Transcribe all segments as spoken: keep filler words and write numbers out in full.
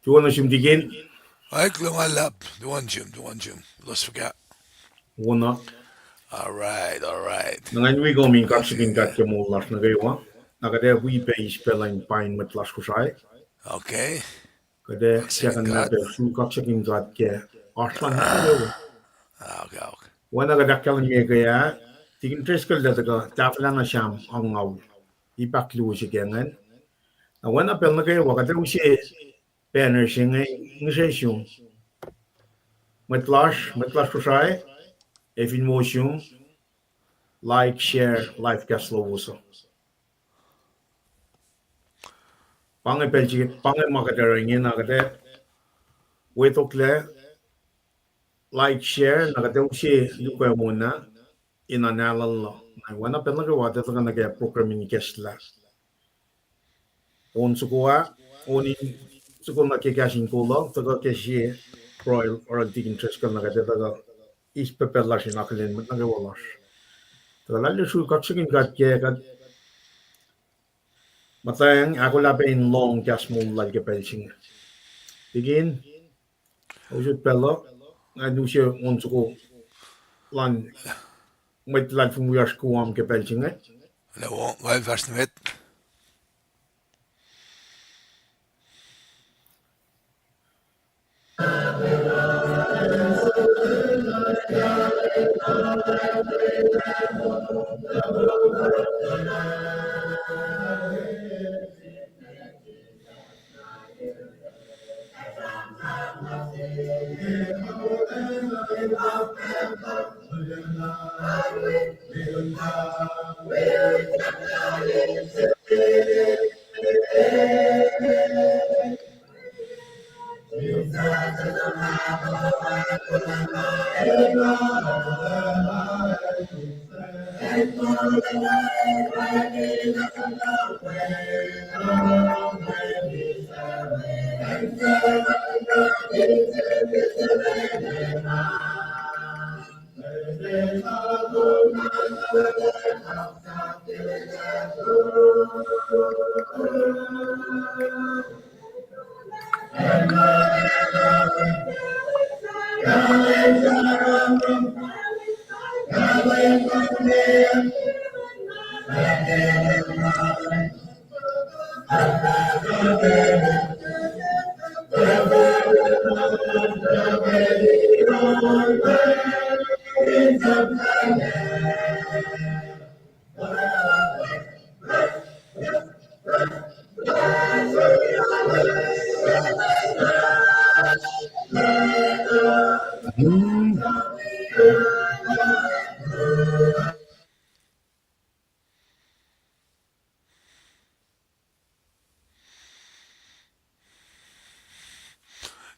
Tuan sum tikin. Ai, kuloh ma luhlahp. Tuan sum, tuan sum. Los fuka. Wona. All right, all right. Na ngan wi kom in kaksakihn God ke moul lasr nuh kwewa. Na kuht ac wi pac eis pacl in pain mwet lasr Kosrae. Okay. Kuht ac siyuck na pacl sum kaksakihn God ke oasr lun nuh kwewa. Okay, okay. Oacna kuht ahkkahlwemye ke ah, tikin Driscoll el tuhkuh tahfwelah na Sam angngaul. Ip ahkluo se ke ingacn. Na oacna pacl nuh kwewa kuht ac use banner se inge, ngihsre sum. Mwet lasr, mwet lasr Kosrae, ac fin wo sum, like, share, live cast lowos uh. Pa inge pacl se, pa inge ma kuht oruh ingena, kuht ac wetoklac, like, share, na kuht ac use luhk ac wona, in an alu uh. Na oacna pacl nuh kwewa, tuh tuhkuh nuh ke program in ikacslah. On soko ah, on in soko nuh ke kahs in kol uh, tuhkuh ke sie pruhe oruh tikin Driscoll na kuht ac tuhkuh eis pac pacl lasr in akihlen mwet nuh kwewa lasr. Tuhkuh lal sum kaksakihn God ke kuht muhtweng ahkolah pac in lohng kahs moul lal ke pacl se inge. Tikin, usot pacl uh, nga use on soko lun mwet luhlahlfongi wiyacsr Guam ke pacl se inge. Hello, nga fahsr nuh met.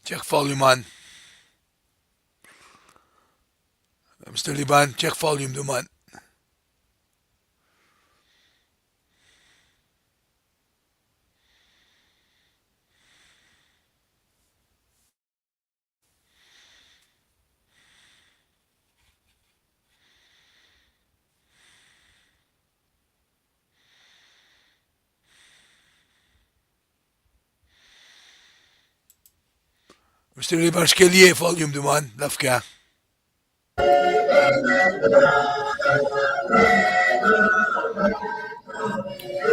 Check volume an. Mister Liban, check volume, tuman. Mister Liban, srihke liye volume tuman, lafka.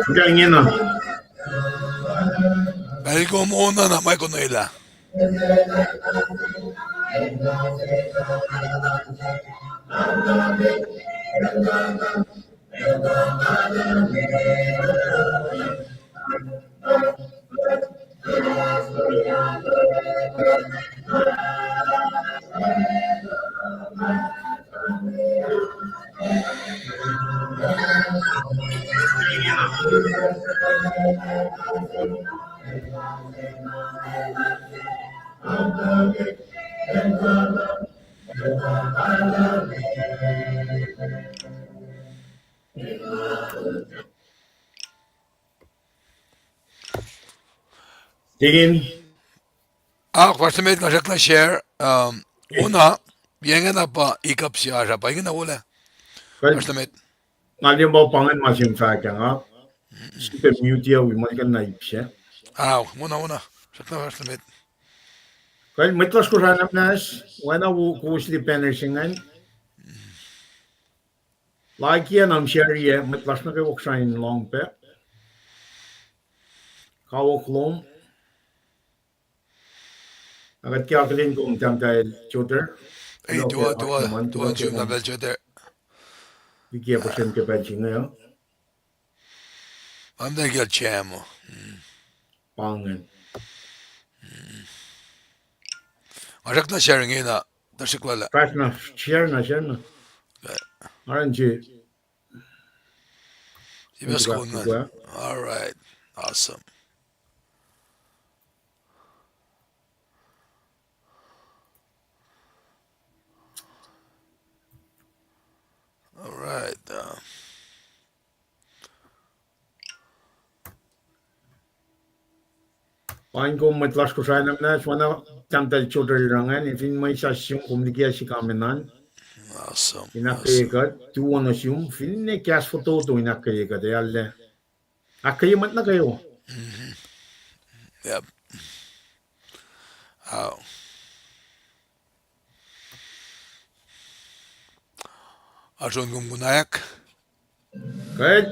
Fuhkah ingena? Pacl kom on na ma konwelah. Tikin. Ak, fahsr nuh met, nga srackna share, um, wona, yengena pa ikup se asr ah pa ingena wolac. Fahsr nuh met. Nga liye ma pa ingacn ma sim fahk ah nga. Srihpac mute ah wi ma kuh na ip se. Au, wona, wona. Srackna fahsr nuh met. Kuh mwet lasr Kosrae na muhnahs, oacna wo kowos liye banner se ingacn. Like-ye, na share-ye, mwet lasr nuh kwewa kuh in lohng pac. Kawuck lom. Ac kuht ke akihlen kom tahmtahel Joter. Ei, tuh, tuh, tuh, sum tahmtahel Joter. Liki puhsren ke pacl se inge uh. Am na kiyacl Jamo. Pa ingacn. Nga srackna share ingena, tuhsruhk lwelah. Fahsr na, share na, share na. Aran se. Sipas kom na. All right. Awesome. All right. Paing kom mwet lasr Kosrae na muhnahs, oacna tahmtahel Joter el oruh ingacn, fin mwe sasuc sum kom likiyac sika me nan. Awesome. In ahkkweye kuht, tuwohn nuh sum, finne kahs fototo in ahkkweye kuht, ac arlac ahkkweye mwet nuh kwewa. Oasr on kom konwacack? Kuht.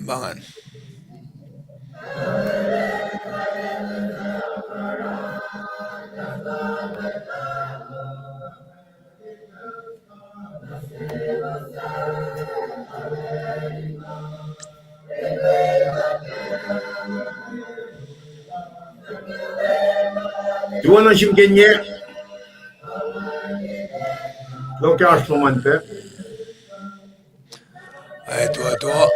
Ma ingacn. Tuwohn nuh sum ke inge. Loh ke oasr lom an pac. Ac tuh, tuh.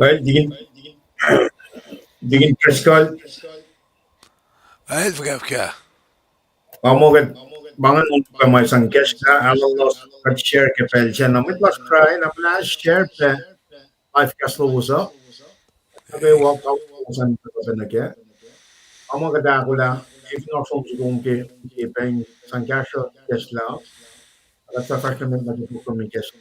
Well, Deacon, Deacon Driscoll. El fuhkah, fuhkah? Nga muh kuht, pa ingacn, on pa ma sang kahsruh, alu lasr kuht share ke pacl sacna. Mwet lasr Kosrae na muhnahs, share pac live cast lowos uh. Nuh kwewa kawuck lowos an tuhkuh nuh kac. Nga muh kuht ahkolah, if not from sukong ke, ke pacl sang kahsruh, kahsruh. Kuht fah fahsr nuh met nuh ke program in kahsruh.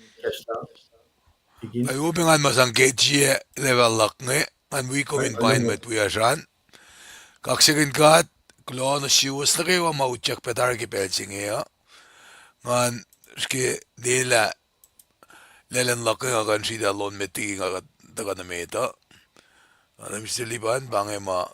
Ac ope ngan ma sang ke sie level luhk inge, ngan wi kom in pain mwet wiyacsr an. Kaksakihn God, kuloh nuh suwos nuh kwewa ma utyak pac tari ke pacl se inge uh. Ngan srihke lwelah lwen luhk inge nga kuh in sritacl on met liki nga kuh tuhkuh nuh met uh. Mister Liban, pa inge ma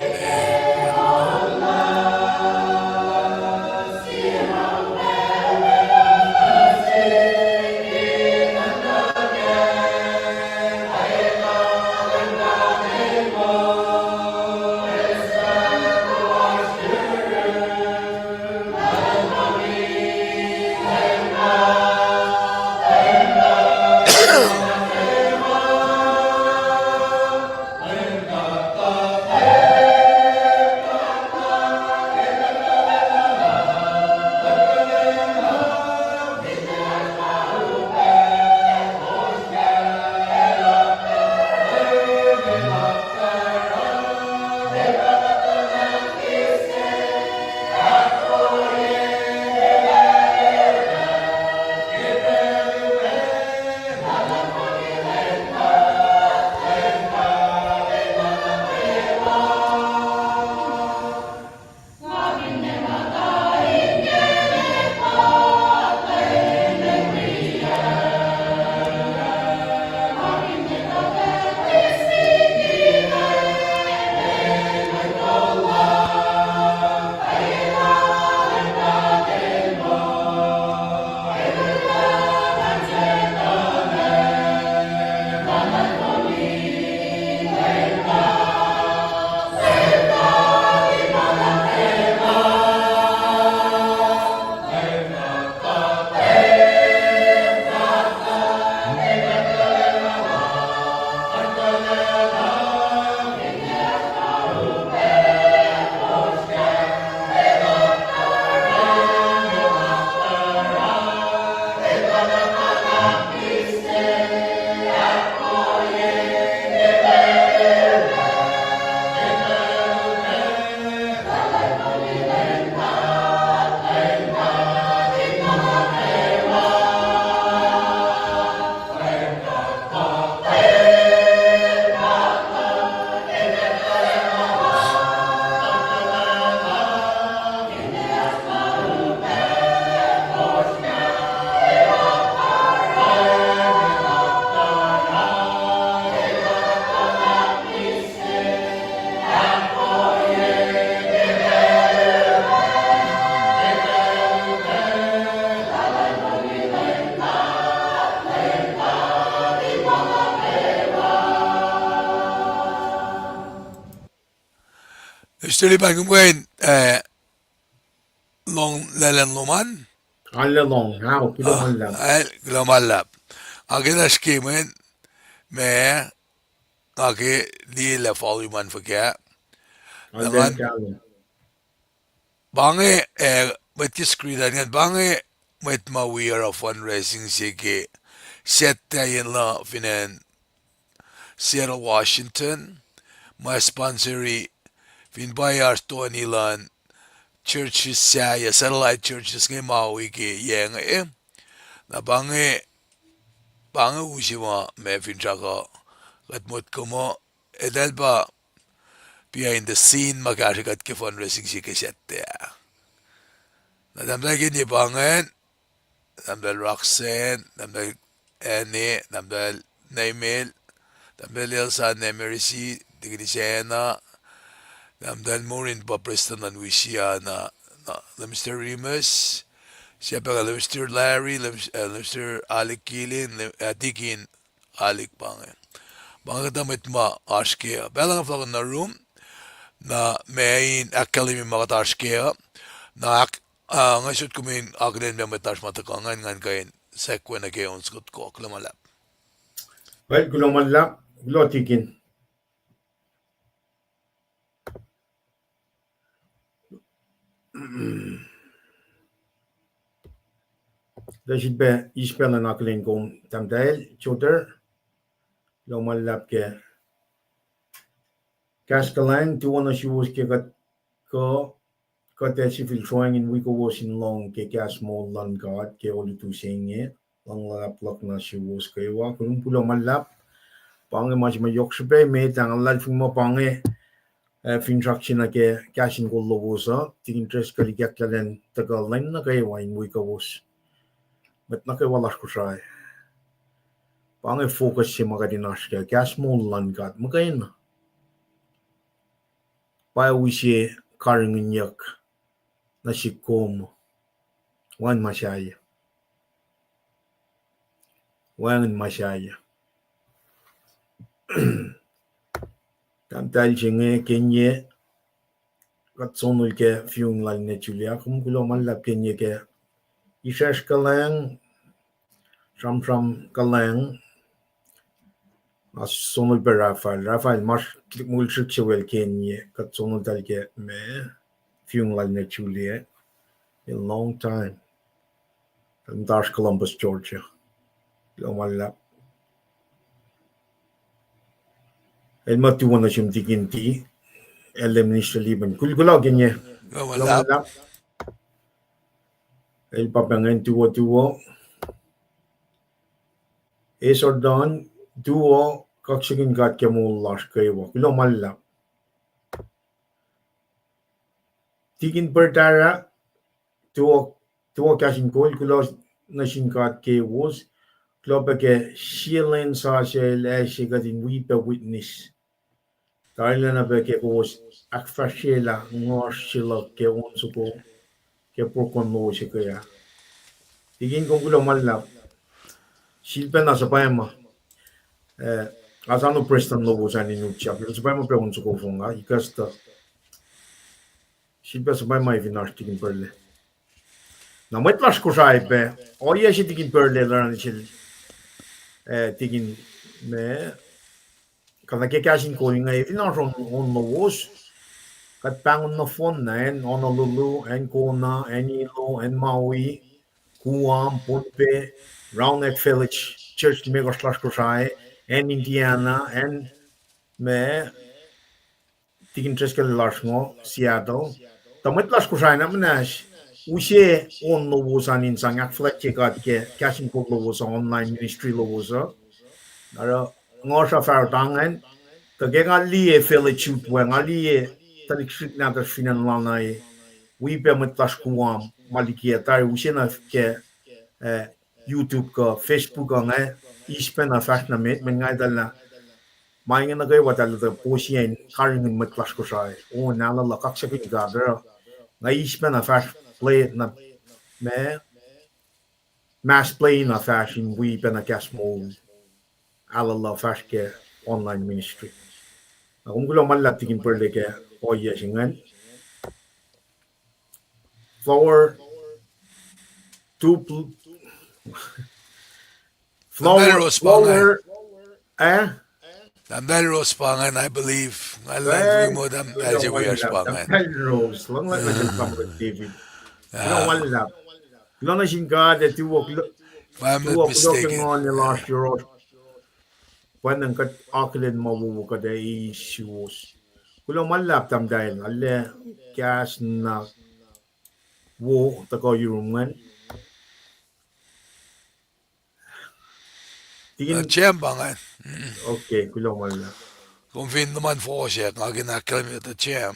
Mister Liban, kom kuh in, eh, lohng lwelah lom an? Nga lohng, ao, kuloh ma luhlahp. Kuloh ma luhlahp. Nga ke na srihke mweyen, ma, nga ke liye lah volume an fuhkah. Pa inge, eh, mwet ke screen an ingacn, pa inge mwet ma wi oruh fundraising se ke Saturday in la fin acn Seattle, Washington, ma sponsori fin pwacye oasr toeni luhn churches sahyac, satellite churches inge ma wi ke yac inge. Na pa inge, pa inge use ma, ma finsrak uh, kuht motko muh, eltahl pa behind the scene ma kahsrwe kuht ke fundraising se ke Saturday ah. Na tahmtahel Kenye pa ingacn, tahmtahel Roxanne, tahmtahel Anne, tahmtahel Naimel, tahmtahel Elsa, Nemerisi, Tikinisena, tahmtahel Morin pa prestuhn luhn Louisiana, na, na Mister Remus, sie pacl Mister Larry, Mister Alec Kilin, Tikin Alec pa inge. Pa inge kuhtuh mwet ma oasr ke uh. Pacl nga fohlohk nuh rum, na ma in ahkkahlwemye ma kuht oasr ke uh, na ahk, ah, nga sot kom in akihlen pac mwet lasr ma tuhkuh ingacn, ngan kuh in sekwe nuh ke on sukut ko. Kuloh ma luhlahp. Kuloh ma luhlahp, kuloh Tikin. Tuh sifilpac eis pacl in akihlen kom tahmtahel Joter, kuloh ma luhlahp ke kahs kuhlwacng, tuh oacna suwos ke kuht, kuh, kuht ac sifil sroacng in wi kowos in lohng ke kahs moul luhn God ke olutu se inge, luhng luhlahp luhk nuh suwos kwewa, kom kuloh ma luhlahp. Pa inge ma se ma yohk srihpac met ah, nga luhlahlfongi muh pa inge Eh, finsrak se nuh ke kahs in kol lowos uh, Tikin Driscoll ikacklah lwen tuhkuh lwen nuh kwewa in wi kowos. Mwet nuh kwewa lasr Kosrae, pa inge focus se ma kuht in oasr kac, kahs moul luhn God muhkwena. Pa use karihngihnyuck nuh sihk kom. Wacngihn ma sahyac. Wacngihn ma sahyac. Tahmtahel se inge Kenye, kuht sonol ke viewing lal Nechulia, kom kuloh ma luhlahp Kenye ke israsr kuhlwacng, sramsram kuhlwacng. Nga sonol pac Raphael. Raphael, ma mukul srihk se wel Kenye, kuht sonol tahl ke ma viewing lal Nechulia. A long time. Tahl muhta oasr Columbus, Georgia. Kuloh ma luhlahp. El muh tuwo nuh sum Tikin T, el ac minister Lipan. Kul, kuloh Kenye. Kuloh ma luhlahp. El pa pacngihn tuwo, tuwo. Esor Don, tuwo, kaksakihn God ke moul lasr kwewa. Kuloh ma luhlahp. Tikin Pertara, tuwo, tuwo kahs in kol, kuloh nuh sin God kowos, kuloh pac ke sie lwen sasuc el ase kuht in wi pac witness. Tarilacna pac ke kowos ahkfahsryelah nguhsr se luhk ke on soko, ke program lowos ekuh ah. Tikin, kom kuloh ma luhlahp. Sifilpacna suhpwacma, ma, eh, nga soano prestuhn lowos an in utyak, el suhpwacma pac on soko fong ah, ikacslah. Sifilpac suhpwacma fin oasr Tikin Perle. Na mwet lasr Kosrae pac, ohiyac se Tikin Perle el oruh nuh sel, eh, Tikin, ma, kuh nuh ke kahs in kol inge, fin oasr on, on lowos, kuht pahngon nohfohn na acn Honolulu, acn Kona, acn Hilo, acn Maui, Guam, Pohnpei, Round Neck Village, church limekohsr lasr Kosrae, acn Indiana, acn, ma, Tikin Driscoll lasr ngo Seattle. Tuh mwet lasr Kosrae na muhnahs, use on lowos an in sang ahkfuhlwactye God ke kahs in kol lowos uh, online ministry lowos uh. Na oruh nga sruh fahsr ingacn, tuh ke nga liye fellowship we, nga liye tuhlihk srihk nahtuhsr fin acn Lana, wi pac mwet lasr Guam ma liki ah, tari use na ke, eh, YouTube kuh Facebook uh inge, eis pacna fahsr nuh met, mweyen nga etuh lah ma inge nuh kwewa tuh lah tuh posyacn karihngihn mwet lasr Kosrae, on aluhluh kaksakihn God uh. Nga eis pacna fahsr play na, ma, mass play na fahsr in wi pacna kahs moul aluhluh fahsr ke online ministry. Na kom kuloh ma luhlahp Tikin Perle ke ohiyac se ingacn. Flower, two pl-, Flower, Tamuhlwel Rose pa ingacn. Flower, eh? Tamuhlwel Rose pa ingacn, I believe. Nga luhngse muh Tamuhlwel se wiyacsr pa ingacn. Tamuhlwel Rose, luhngse luhk nuh sel Tamuhlwel David. Kuloh ma luhlahp. Kuloh nuh sin God, ac tuwo, kuloh ke nguhn lasr yohrohsr. Pwacnwacng kuht akihlen ma wowo kuht ac eis suwos. Kuloh ma luhlahp Tamuhlwel, arlac kahs na wo tuhkuh yurum ingacn. Tikin, Cem pa ingacn. Okay, kuloh ma luhlahp. Kom fin luhman fohsack, nga ke na ahkkahlwemye tuh Cem.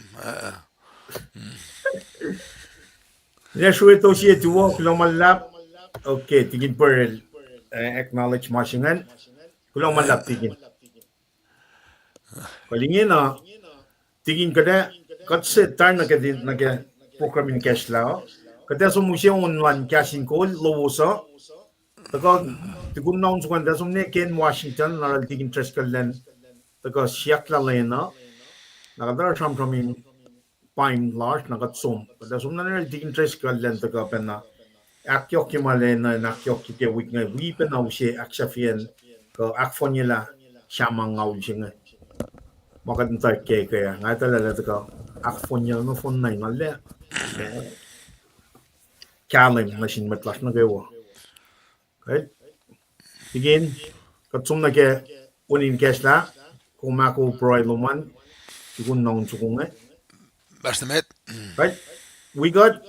Ac srueto sie tuwo, kuloh ma luhlahp. Okay, Tikin Pearl, eh, acknowledge ma se ingacn. Kuloh ma luhlahp Tikin. Kuht ingena, Tikin, kuht ac, kuht se tar nuh ke, nuh ke program in kahslah uh. Kuht ac som use on luhn kahs in kol lowos uh. Tuhkuh, tukun na on soko an, kuht ac som nuh Ken Washington, na oruh Tikin Driscoll lwen tuhkuh siyuck lah lwen uh. Na kuht oruh sramsram in paing lasr, na kuht som. Kuht ac som nuh yohrohl Tikin Driscoll lwen tuhkuh pacna ahkyohkye ma lwen uh, in ahkyohkye ke wik inge, wi pacna use ahksahfyacn kuh ahkfohnyelah sahmangul se inge. Ma kuht muhtwacwacack ke ah, nga etuh lah el tuhkuh ahkfohnyelah nohfohn na in arlac kahlwem nuh sin mwet lasr nuh kwewa. Kuht, Tikin, kuht som nuh ke on in kahslah, kom ahkoo pruhe lom an, tukun na on soko inge. Kuht, wi kuht.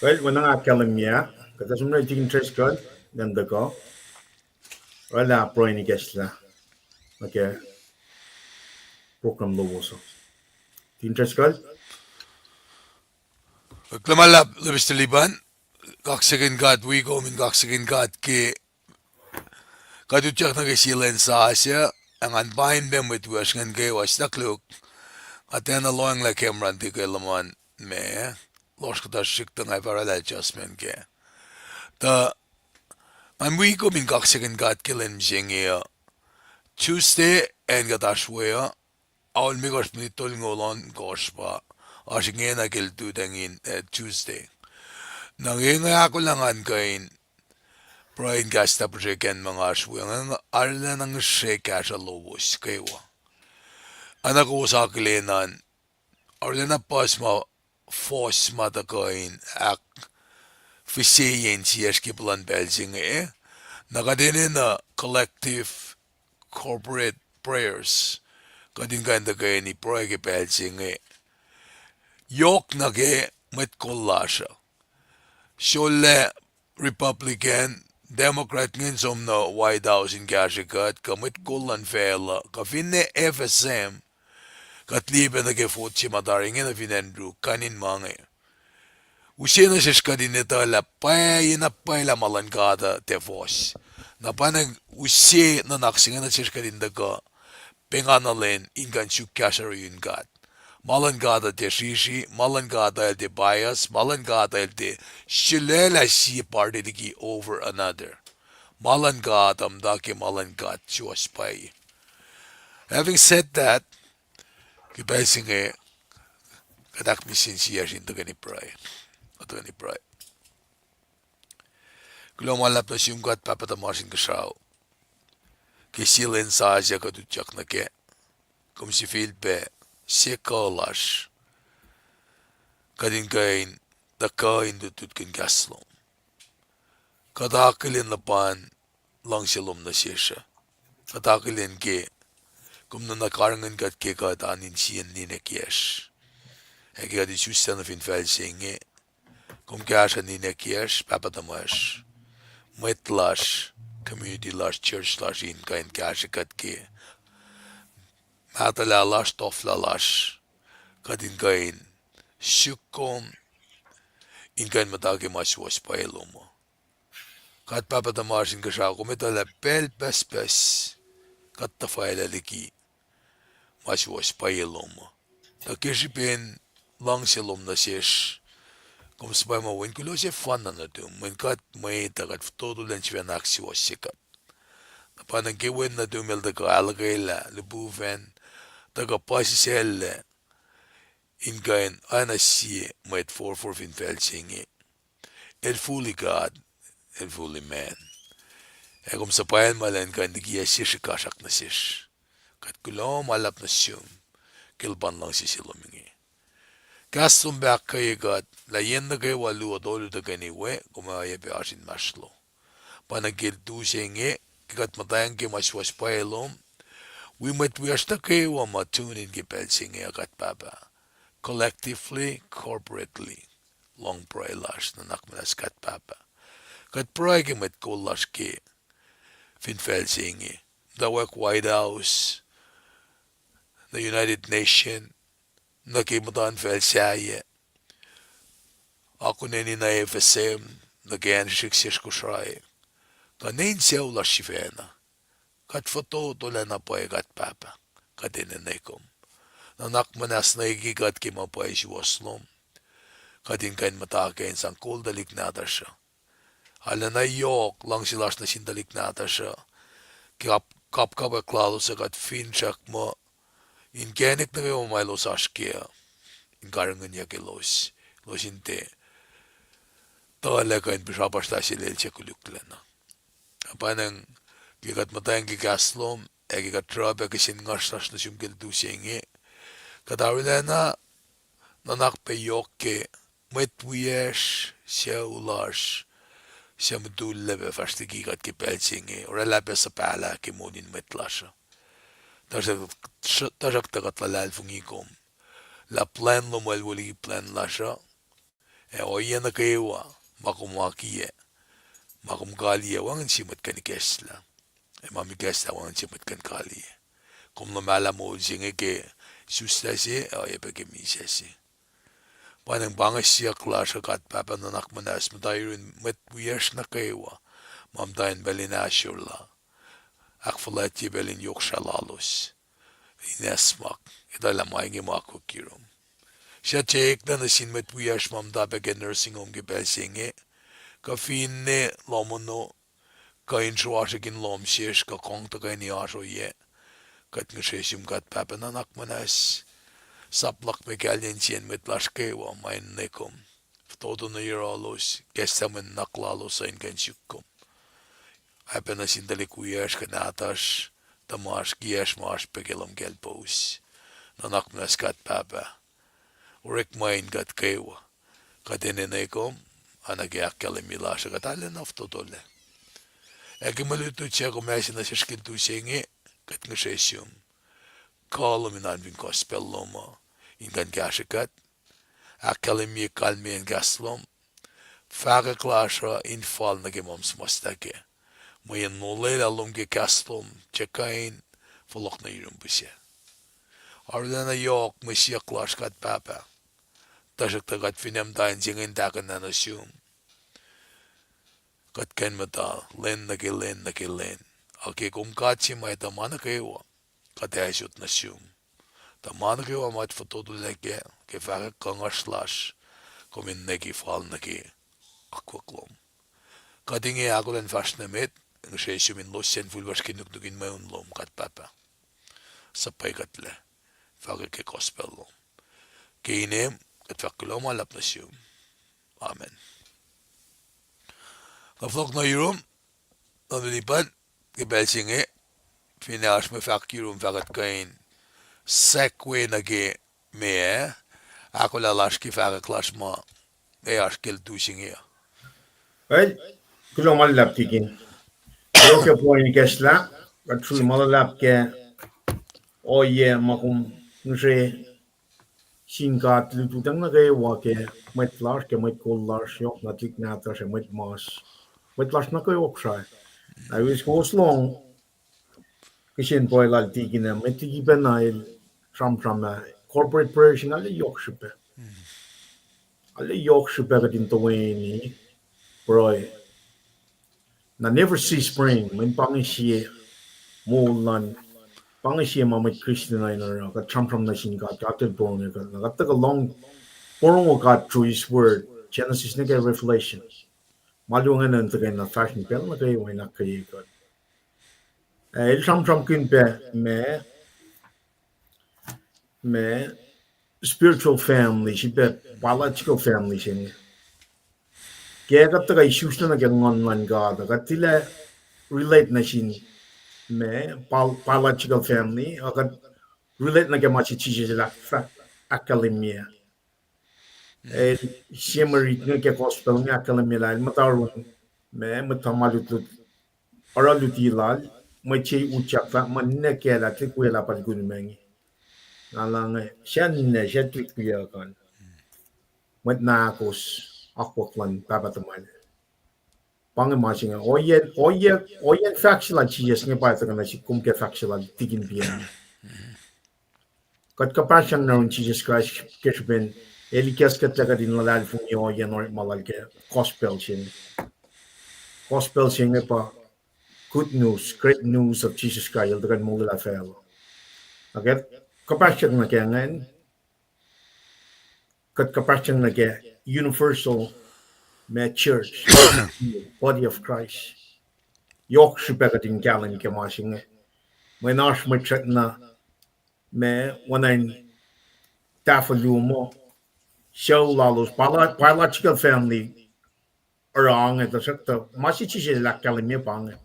Well, oacna nga ahkkahlwemye, kuht ac som nuh Deacon Driscoll, ngan tuhkuh. Oraclah pruhe in ikacslah nuh ke program lowos uh. Deacon Driscoll? Kuloh ma luhlahp, Mister Liban. Kaksakihn God wi kom in kaksakihn God ke kuht utyak nuh ke sie lwen sasuc, ac ngan pain pac mwet wiyacsr ingacn kwewa. Siyuck luhk, nga tiacna lohacng lah camera in tiac ke luhman ma, lohsr kuhtuh srihk tuh nga fah oraclah adjustment kac. Tuh ngan wi kom in kaksakihn God ke lwen mihsenge uh. Tuesday, acn kuht oasr we uh, ao limekohsr minit tolngoul ohnkohsr pa oasr ingena ke lututacng in, eh, Tuesday. Na ke nga ahkolah ngan kuh in pruhe in kahs na puhsreken ma nga oasr we, nga arulacna ngihsre kahsruh lowos kwewa. Oacna kowos akihlen an, arulacna puhs ma fohs ma tuhkuh in ahkfihsyeyac insiyacsr ke puhlan pacl se inge, na kuht enenuh collective corporate prayers, kuht in kuh in tuhkweni pruhe ke pacl se inge. Yohk nuh ke mwet kol lasr uh. Sulaclah Republican, Democrat ingacn som nuh White House in kahsrwe kuht, kuh mwet kol luhn facluh, kuh finne F S M, kuht liye pac nuh ke vote se ma tari inge nuh fin Andrew, kain in ma inge. Use nuh sesr kuht in etuh lah pwacye na pwacye lah ma luhn God uh tiac fohs. Na pa na use nuhnak se inge nuh sesr kuht in tuhkuh penga na lwen in kuh in suk kahsruh yurin God. Ma luhn God uh tiac srisri, ma luhn God uh el tiac bias, ma luhn God uh el tiac sulaclah sie party liki over another. Ma luhn God uh muhta ke ma luhn God suwohs pwacye. Having said that, ke pacl se inge, kuht ahkmihsye insiyacsr in tuhkweni pruhe. Tuhkweni pruhe. Kuloh ma luhlahp nuh sum God Pahpah tuhmasr Inkuhsrao, ke sie lwen sasuc kuht utyak nuh kac, kom sifilpac se kuh lasr, kuht in kuh in tuhkuh in lutlutkihn kahs lom. Kuht akihlen luhpan luhngse lom nuh sesr uh. Kuht akihlen ke kom nuhnak karihngihn kuht ke kuht oan insiyacn ninac kiyacsr, ac ke kuht isuslac nuh fin facl se inge, kom kahsruh ninac kiyacsr, pahpah tuhmasr, mwet lasr, community lasr, church lasr in kuh in kahsrwe kuht ke mahtuhlah lasr, tohflah lasr, kuht in kuh in suk kom in kuh in muhta ke ma suwohs pwacye lom uh. God Pahpah tuhmasr Inkuhsrao, kom etuh lah pacl pucspucs kuht tuhfahlah liki ma suwohs pwacye lom uh. Tuh ke srihpen luhngse lom nuh sesr, kom suhpwacma wen kuloh sefanna nuhtum, mweyen kuht mwet uh, kuht fototo lwen sifacna ahksuwohsye kuht. Na pa na ke wen nuhtum el tuhkuh ahluhkwelah lihpufacn, tuhkuh puhsisacllac in kuh in oacna sie mwet forfor fin facl se inge. El fully God, el fully man. Ac kom suhpwacma lwen kuh in likiyac sie srihkasrak nuh sesr. Kuht kuloh ma luhlahp nuh sum ke luhpan luhngse se lom inge. Kahs lom pac ahkkweye kuht lah yen nuh kwewa luo tolu tuhkweni we, kom oacyacpac oasr inmahsrlo. Pa na ke lutu se inge, ke kuht muhtwacng ke ma suwohs pwacye lom, wi mwet wiyacsr nuh kwewa ma tune in ke pacl se inge, God Pahpah, collectively, corporately, lohng pruhe lasr, nuhnak muhnahs God Pahpah. Kuht pruhe ke mwet kol lasr ke fin facl se inge, muhtwacwacack White House, nuh United Nation, nuh ke muhtuhnfacl sahyac, akoneni na F S M, nuh ke acn srihsrihk sesr Kosrae, kuh nuh in sucu lasr sifacna. Kuht fototolah na pwacye God Pahpah, kuht enenuh kom. Nuhnak muhnahs nuh ke kuht ke ma pwacye suwohs lom. Kuht in kuh in muhta ke in sang kol tuhlihk nahtuhsr uh. Arulacna yohk luhngse lasr nuh sin tuhlihk nahtuhsr uh, ke kap-, kapkapwack lalos uh kuht finsrak muh inkacnek nuh kwewa ma elos oasr kac uh, in karihngihnyuck elos, elos in tiac tuhlac kuh in pisrapasrlah selel se koluklacna. Pwacnwacng ke kuht muhtwacng ke kahs lom, ac ke kuht ruhpac kihsen nguhsr lasr nuh sum ke lutu se inge, kuht arulacna nuhnak pac yohk ke mwet wiyacsr, sucu lasr, suc mutullac pac fahsr liki kuht ke pacl se inge, oraclah pac suhpahlah ke moul in mwet lasr uh. Tuhsruhk, tuhsruhktuh kuht luhlahlfongi kom lah plwacn lom el wo liki plwacn lasr uh, Ac ohiyac nuh kwewa ma kom akiyac, ma kom kaliyac, wacngihn sie mwet kuh in ikacslah. Ac ma kom ikacslah, wacngihn sie mwet kuh in kaliyac. Kom luhmahlah moul se inge ke isuslah se, ac oacyacpac ke misac se. Pa inge pa inge siyuck lasr uh, God Pahpah nuhnak muhnahs, muhta yurin mwet wiyacsr nuh kwewa ma muhta in pacl in ahsor la, ahkfuhlwactye pacl in yohk srah lalos, in acsmak, etuh lah ma inge ma akwuck yurum. Srihk na nuh sin mwet wiyacsr ma muhta pac ke nursing home ke pacl se inge, kuh finne lohm ono, kuh in sruasrihk in lohm sesr, kuh kong tuhkweni oasr oyac, kuht ngihsre sum God Pahpah nuhnak muhnahs, sap luhk me kahlyen sie mwet lasr kwewa ma in nuh kom, fototo nuh yohrohlos, ikacslah mwe nuhnak lalos uh in kuh in suk kom. Oacyacpac nuh sin tuhlihk wiyacsr kuh nahtuhsr, tuhmasr, kiyacsr ma oasr pac ke lohm kacl powos. Nuhnak muhnahs God Pahpah, orekma in kuht kwewa. Kuht enenuh kom, oacna ke ahkkahlwemye lasr uh kuht arulacna fototolac. Ac ke mwe lutlut suc kom ase nuh sesr ke lutu se inge, kuht ngihsre sum, kuh lom in oan fin gospel lom uh in kuh in kahsrwe kuht, ahkkahlwemye kalmeyacn kahs lom, fahkwack lasr uh in fal nuh ke ma suhmuhslah kac, mweyen molwelah lom ke kahs lom tiac kuh in fohlohk nuh yurum pihsac. Arulacna yohk mwe siyuck lasr God Pahpah. Tuhsruhktuh kuht finne muhta in se inge in tahkuhnlah nuh sum, kuht kuh in muhta lwen nuh ke lwen nuh ke lwen. Ac ke kom God se ma etuh ma nuh kwewa, kuht ac sot nuh sum. Tuh ma nuh kwewa ma kuht fototolac kac, ke fahkwack kuhngasr lasr, kom in nwe ke fal nuh ke akwuck lom. Kuht inge ahkolah in fahsr nuh met, ngihsre sum in losyacn fuhlwasr ke nuknuk in mweun lom God Pahpah, suhpwackuhtlac, fahkwack ke gospel lom. Ke inem kuht fahk kuloh ma luhlahp nuh sum. Amen. Kuh fohlohk nuh yurum, Tamuhlwel Ipan, ke pacl se inge, finne oasr mwe fahk yurum fah kuht kuh in segue nuh ke meac, ahkolah lasr ke fahkwack lasr ma ac oasr ke lutu se inge uh. Well, kuloh ma luhlahp Tikin. Yohk ke point ikacslah, kuht suli ma luhlahp ke ohiyac ma kom ngihsre sin God lututacng nuh kwewa ke mwet lasr, ke mwet kol lasr, yohk na tuhlihk nahtuhsr ac mwet mas, mwet lasr nuh kwewa Kosrae. Na wis kowos lohng kihsen pruhe lal Tikin ah, met liki pacna el sramsram ah, corporate prayer se inge arlac yohk srihpac. Arlac yohk srihpac kuht in toeni pruhe. Na never cease praying, mweyen pa inge sie moul luhn, pa inge sie ma mwet Christian uh in oruh, kuht sramsram nuh sin God, God El porongo kuht, na kuht tuhkuh lohng, porongo God through His Word, Genesis nuh ke Revelation. Ma luo ingacn tuhkweni fahsr in pacl nuh kwewa in ahkkweye kuht. Ah, el sramsramkihn pac ma, ma spiritual family, srihpac biological family se inge. Ke kuht tuhkuh isuslac nuh ke nguhn luhn God, kuht tilac relate nuh sin ma, bi-, biological family, a kuht relate nuh ke ma se Jisus el ahk-, ahkkahlwemye. El sie mwe rit inge ke gospel inge ahkkahlwemye lah el muhta yurin ma, mwet tuhma lutlut, oruh luti lal, mwet se utyak fahk muh ninac kacl ah tuhlihk wiyacl ah pa likunum inge. Na lah inge, sacn ninac, sacn tuhlihk wiyuck an. Mwet na ahkos akwuck luhn pahpah tuhmwacl. Pa inge ma se inge, ohiyac, ohiyac, ohiyacn fahk se lal Jisus inge pa tuhkuh nuh sihk kom ke fahk se lal Tikin Pian. Kuht kuhpahsryang nuh yurin Jisus Kraist ke srihpen el ikacklah kuht in luhlahlfongi ohiyacn orekma lal ke gospel se inge. Gospel se inge pa good news, great news of Jesus Christ, el tuhkuh in molwelah facluh. Na ke kuhpahsryang nuh ke ingacn, kuht kuhpahsryang nuh ke universal ma church, body of Christ. Yohk srihpac kuht in kahlwem ke ma se inge. Mweyen oasr mwet srackna ma oacna in tahfuh luo muh sucu lalos, bio-, biological family oruh inge, tuhsruhktuh ma se Jisus el ahkkahlwemye pa inge.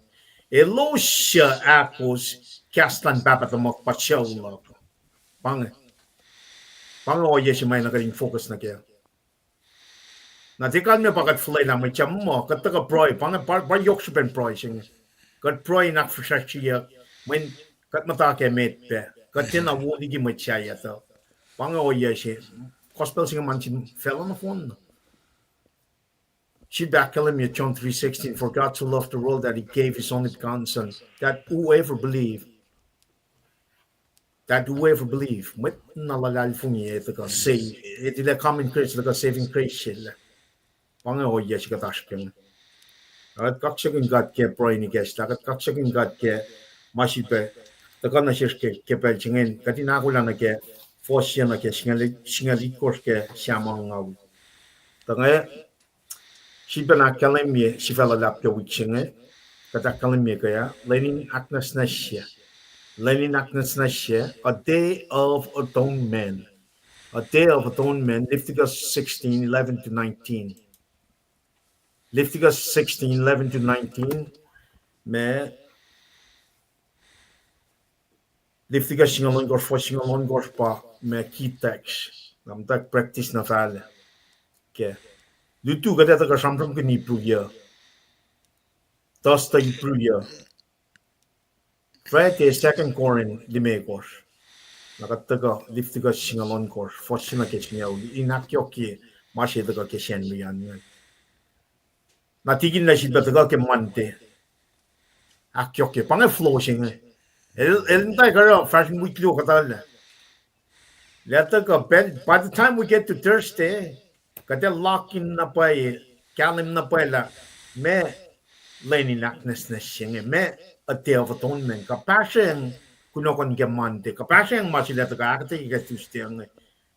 Elos suc ahkos kahs luhn pahpah tuhmuhk pa sucu luhk. Pa inge. Pa inge ohiyac se ma na kuht in focus nuh kac. Na tiac kalmac pa kuht fuhlwelah mwet sahyac muh kuht tuhkuh pruhe, pa inge pa, pa yohk srihpen pruhe se inge. Kuht pruhe in ahkfihsracsryeyuck, mweyen kuht muhta ke met pac. Kuht tiacna wo liki mwet sahyac tuh. Pa inge ohiyac se, gospel se inge ma nuh sin facluh nohfohn na. Srihpac ahkkahlwemye John three sixteen, "For God so loved the world that he gave his only begotten Son, that whoever believe, that whoever believe," mwet na luhlahlfongi, e tuhkuh save, e tilac common grace, tuhkuh saving grace se lah. Pa inge ohiyac se kuht oasr ke inge. Kuht kaksakihn God ke pruhe in ikacslah, kuht kaksakihn God ke ma srihpac tuhkuh nuh sesr ke, ke pacl se inge, kuht in ahkolah nuh ke fuhs se nuh ke singucul, singucul itkohsr ke Sam angngaul. Tuh inge, srihpac na ahkkahlwemye sifac luhlahp ke wik se inge, kuht ahkkahlwemye ke ah, lwen in ahknwacsnwacsye. Lwen in ahknwacsnwacsye, a day of atonement. A day of atonement, Leviticus sixteen, eleven to nineteen. Leviticus sixteen, eleven to nineteen, ma Leviticus singucul ohnkohsr, fuhs singucul ohnkohsr pa ma key text. Na muhtwacwacack practice na fahla. Ke lutu kuht ac tuhkuh sramsramkihn Hebrew yuc. Thursday Hebrew yuc. Friday, Second Corinth limekohsr. Na kuht tuhkuh Leviticus singucul ohnkohsr, fuhs se nuh ke singucul, in ahkyohkye ma se tuhkuh ke Sacnri an inge. Na tikin na srihpac tuhkuh ke Monday. Ahkyohkye, pa inge flow se inge. El, el muhtwacwacack oruh fahsr in wik luo kuhtuh lah. Lah tuhkuh pacl, by the time we get to Thursday, kuht ac lock in na pwacye, kahlwem na pwacye lah, ma lwen in ahknwacsnwacsye inge, ma a day of atonement, kuhpahsryang kunohkohn ke Monday, kuhpahsryang ma se lah tuhkuh ahkuhtweyac ke Tuesday inge.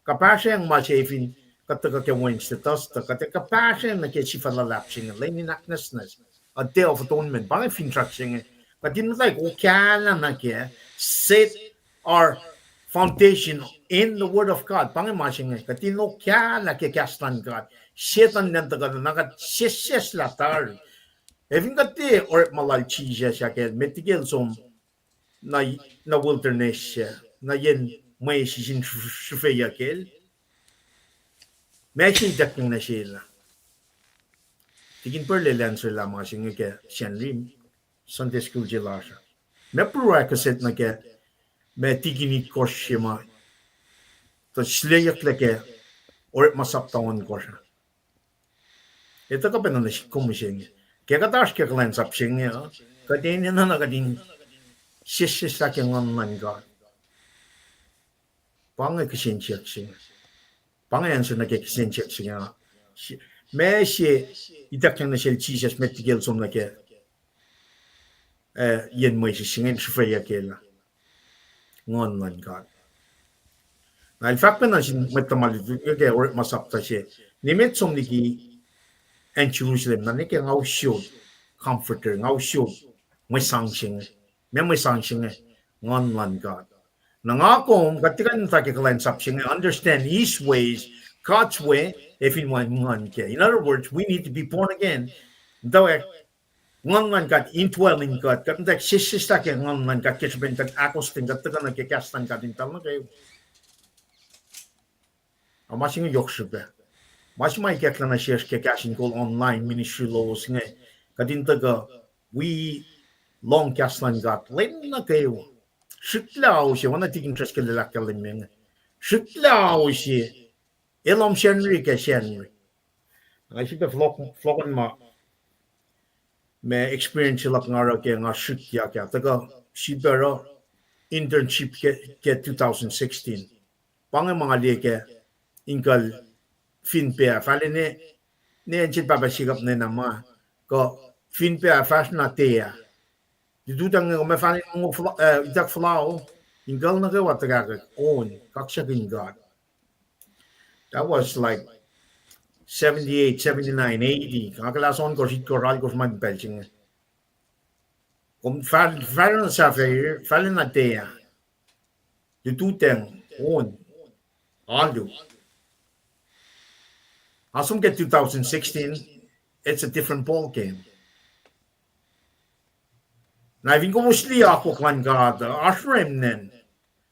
Kuhpahsryang ma se fin kuht tuhkuh ke Wednesday, Thursday, kuht ac kuhpahsryang nuh ke sifac luhlahp se inge, lwen in ahknwacsnwacs, a day of atonement, pa inge finsrak se inge. Kuht in muhtwacwacack okahlah nuh ke set our foundation in the word of God. Pa inge ma se inge, kuht in okahlah ke kahs luhn God. Setuhn nacn tuhkuh na kuht sesseslah tari. Efin kuht tiac orekma lal Jisus ahkkweye, met liki el som na, na wilderness ah, na yen mwesis in srihfeyuck el. Ma se ituckyang nuh sel ah. Tikin Purlel answerlah ma se inge ke Sacnri, Sunday school se lasr ah. Ma pruhe kuh set nuh ke, ma tikin itkohsr se ma tuh suleyucklac ke orekma sapta ohnkohsr ah. Etuh kuh pacna nuh sihk kom mihsenge. Ke kuht oasr ke kuhlwacnsap se inge uh, kuht enenuh na kuht in sesseslah ke Nguhn luhn God. Pa inge kihsen siyuck se inge. Pa inge answer nuh ke kihsen siyuck se inge. Ma se ituckyang nuh sel Jisus met liki el som nuh ke, eh, yen mwesis se inge in srihfeyuck el ah. Nguhn luhn God. Na el fahk pacna sin mwet tuhma lutlut ke orekma sapta se. Nimet som liki acn Jerusalem, na nwe ke nga usot comforter, nga usot mwe sang se inge. Ma mwe sang se inge, Nguhn luhn God. Na nga kom, kuht tiac kuh in muhta ke kuhlwacnsap se inge, understand His ways, God's way, ac fin wacngihn Nguhn kac. In other words, we need to be born again. Muhtwacwacack Nguhn luhn God indwelling kuht, kuht muhtwacwacack sesseslah ke Nguhn luhn God ke srihpen kuht ahkostwen kuht tuhkuh nuh ke kahs luhn God in pacl nuh kwewa. A ma se inge yohk srihpac. Ma se ma ikacklah nuh sesr ke kahs in kol online ministry lowos inge, kuht in tuhkuh wi lohng kahs luhn God lwen nuh kwewa. Srihklac ao se, oacna tikin Driscoll el ahkkahlwemye inge. Srihklac ao se, el om Sacnri ke Sacnri. Nga srihpac fohlohk-, fohlohkohn ma, ma experience luhk nga oruh ke nga srihkyak ah. Tuhkuh srihpac oruh internship ke, ke two thousand sixteen. Pa inge ma nga liye ke inkuhl Finpea, fahla ne, ne acn sel pahpah sikap nena ma, kuh Finpea fahsr na te ah. Lututacng inge kom ac fahla in mongo fla-, eh, ituck flao, inkuhl nuh kwewa tuhkahkwack, on, kaksakihn God. That was like seventy-eight, seventy-nine, eighty. Nga kuhlahs ohnkohsr, itkohsr, alkohsr ma pacl se inge. Kom fah-, fahla na sahflah, fahla na te ah. Lututacng, on, alu. Nga som ke two thousand sixteen, it's a different ball game. Na fin kowos liye akwuck luhn God, oasr remnant.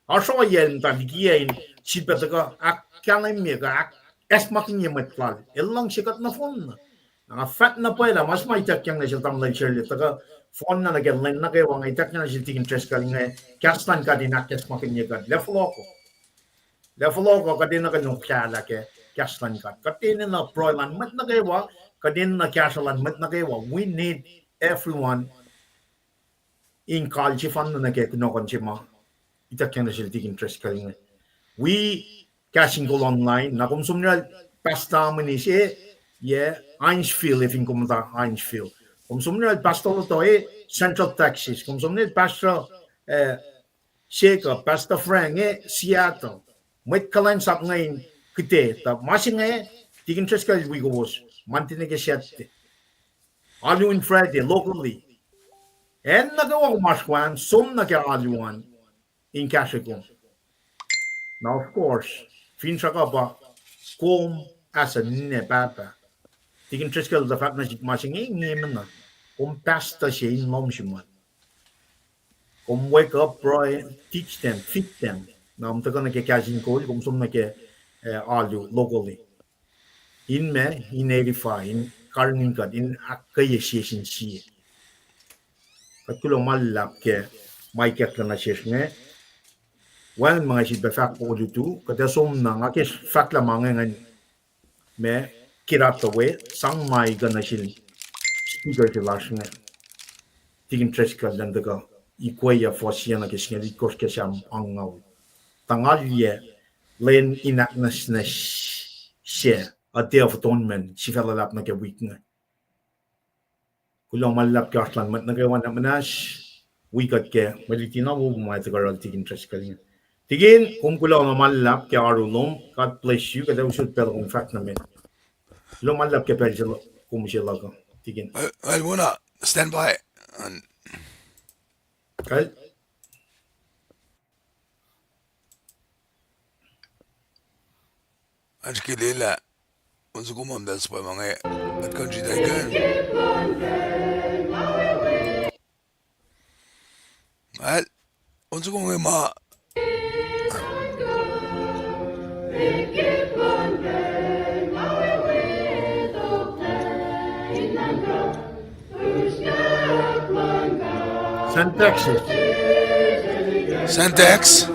Oasr ohiyac muhta likiyac in sifilpac tuhkuh ahkkahlwemye kuh ahkacsmakihnye mwet lal. El luhngse kuht nohfohn. Na nga fahk na pwacye lah ma se ma ituckyang nuh sel tamuhlwel Sharley, tuhkuh fohnlah nuh ke lwen nuh kwewa, nga ituckyang nuh sel tikin Driscoll inge, kahs luhn God in ahkacsmakihnye kuht. Lah fohlohkoh. Lah fohlohkoh kuht enenuh kuh in okahlah ke kahs luhn God. Kuht enenuh pruhe luhn mwet nuh kwewa, Kuht enenuh kahsruh luhn mwet nuh kwewa. We need everyone in kalsifanna nuh ke kunohkohn se ma ituckyang nuh sel Tikin Driscoll inge. Wi Kahs in Kol Online, na kom som nuh yohrohl Pastor Amini se, yac, Hinesville, fin kom muhta Hinesville. Kom som nuh yohrohl Pastor Loto e, Central Texas. Kom som nuh yohrohl Pastor, eh, Jacob, Pastor Frank e, Seattle. Mwet kuhlwacnsap inge in kite, tuh ma se inge, Tikin Driscoll wi kowos, Monday nuh ke Saturday. Alu in Friday, locally. Acn nuh kwewa kom oasr we an, som nuh ke alu an in kahsrwe kom. Now, of course, finsrak uh pa kom as a ninac pahpah. Tikin Driscoll tuh fahk nuh sihk ma se inge, inge mena. Kom pastor se in lohm sum an. Kom wake up, pray, teach them, feed them. Na kom tuhkuh nuh ke Kahs in Kol, kom som nuh ke, eh, alu locally. In ma, in edify, in karihngihn kuht, in ahkkweye sie sin sie. Kuht kuloh ma luhlahp ke ma ikacklah nuh sesr inge. Wacngihn ma nga sifilpac fahk olutu, kuht ac som na, nga ke fahk lah ma inge ngan ma, kira tuh we, sang ma ikuh nuh sel speaker se lasr inge. Tikin Driscoll elan tuhkuh ikweyac fuhs se nuh ke singucul itkohsr ke Sam angngaul. Tuh ngalyac lwen in ahknwacsnwacs se, a Day of Atonement, sifac luhlahp nuh ke wik inge. Kuloh ma luhlahp ke oasr luhn mwet nuh kwewa, na muhnahs, wi kuht ke mwe luti na wo ma tuhkuh yohrohl Tikin Driscoll inge. Tikin, kom kuloh na ma luhlahp ke oaru lom. God bless you. Kuht ac usot pacl kom fahk nuh met. Kuloh ma luhlahp ke pacl se kom use luhk uh, Tikin. Well, well, Mona, stand by. Kal. Oasr ke lwelah, on soko ma eltahl suhpwacma inge, kuht kuh in sritacl kac. Well, on soko inge ma. Sentex. Sentex.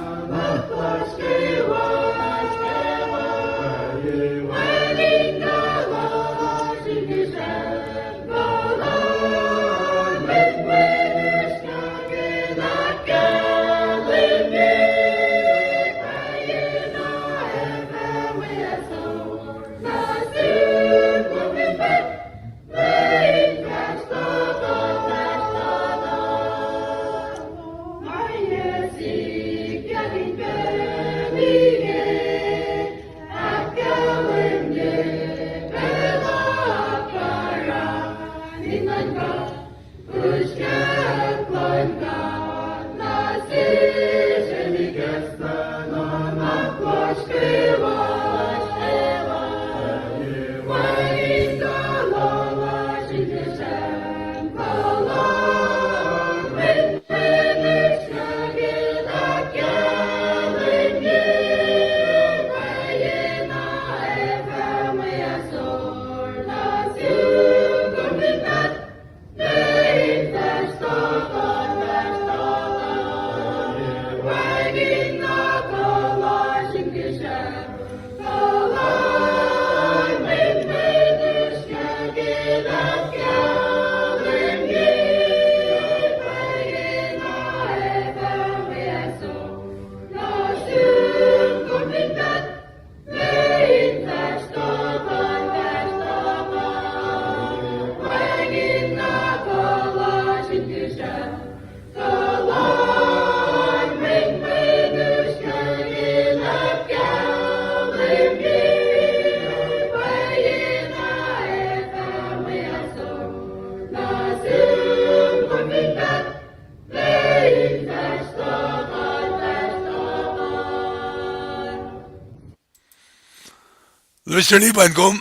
Luster ni pan kom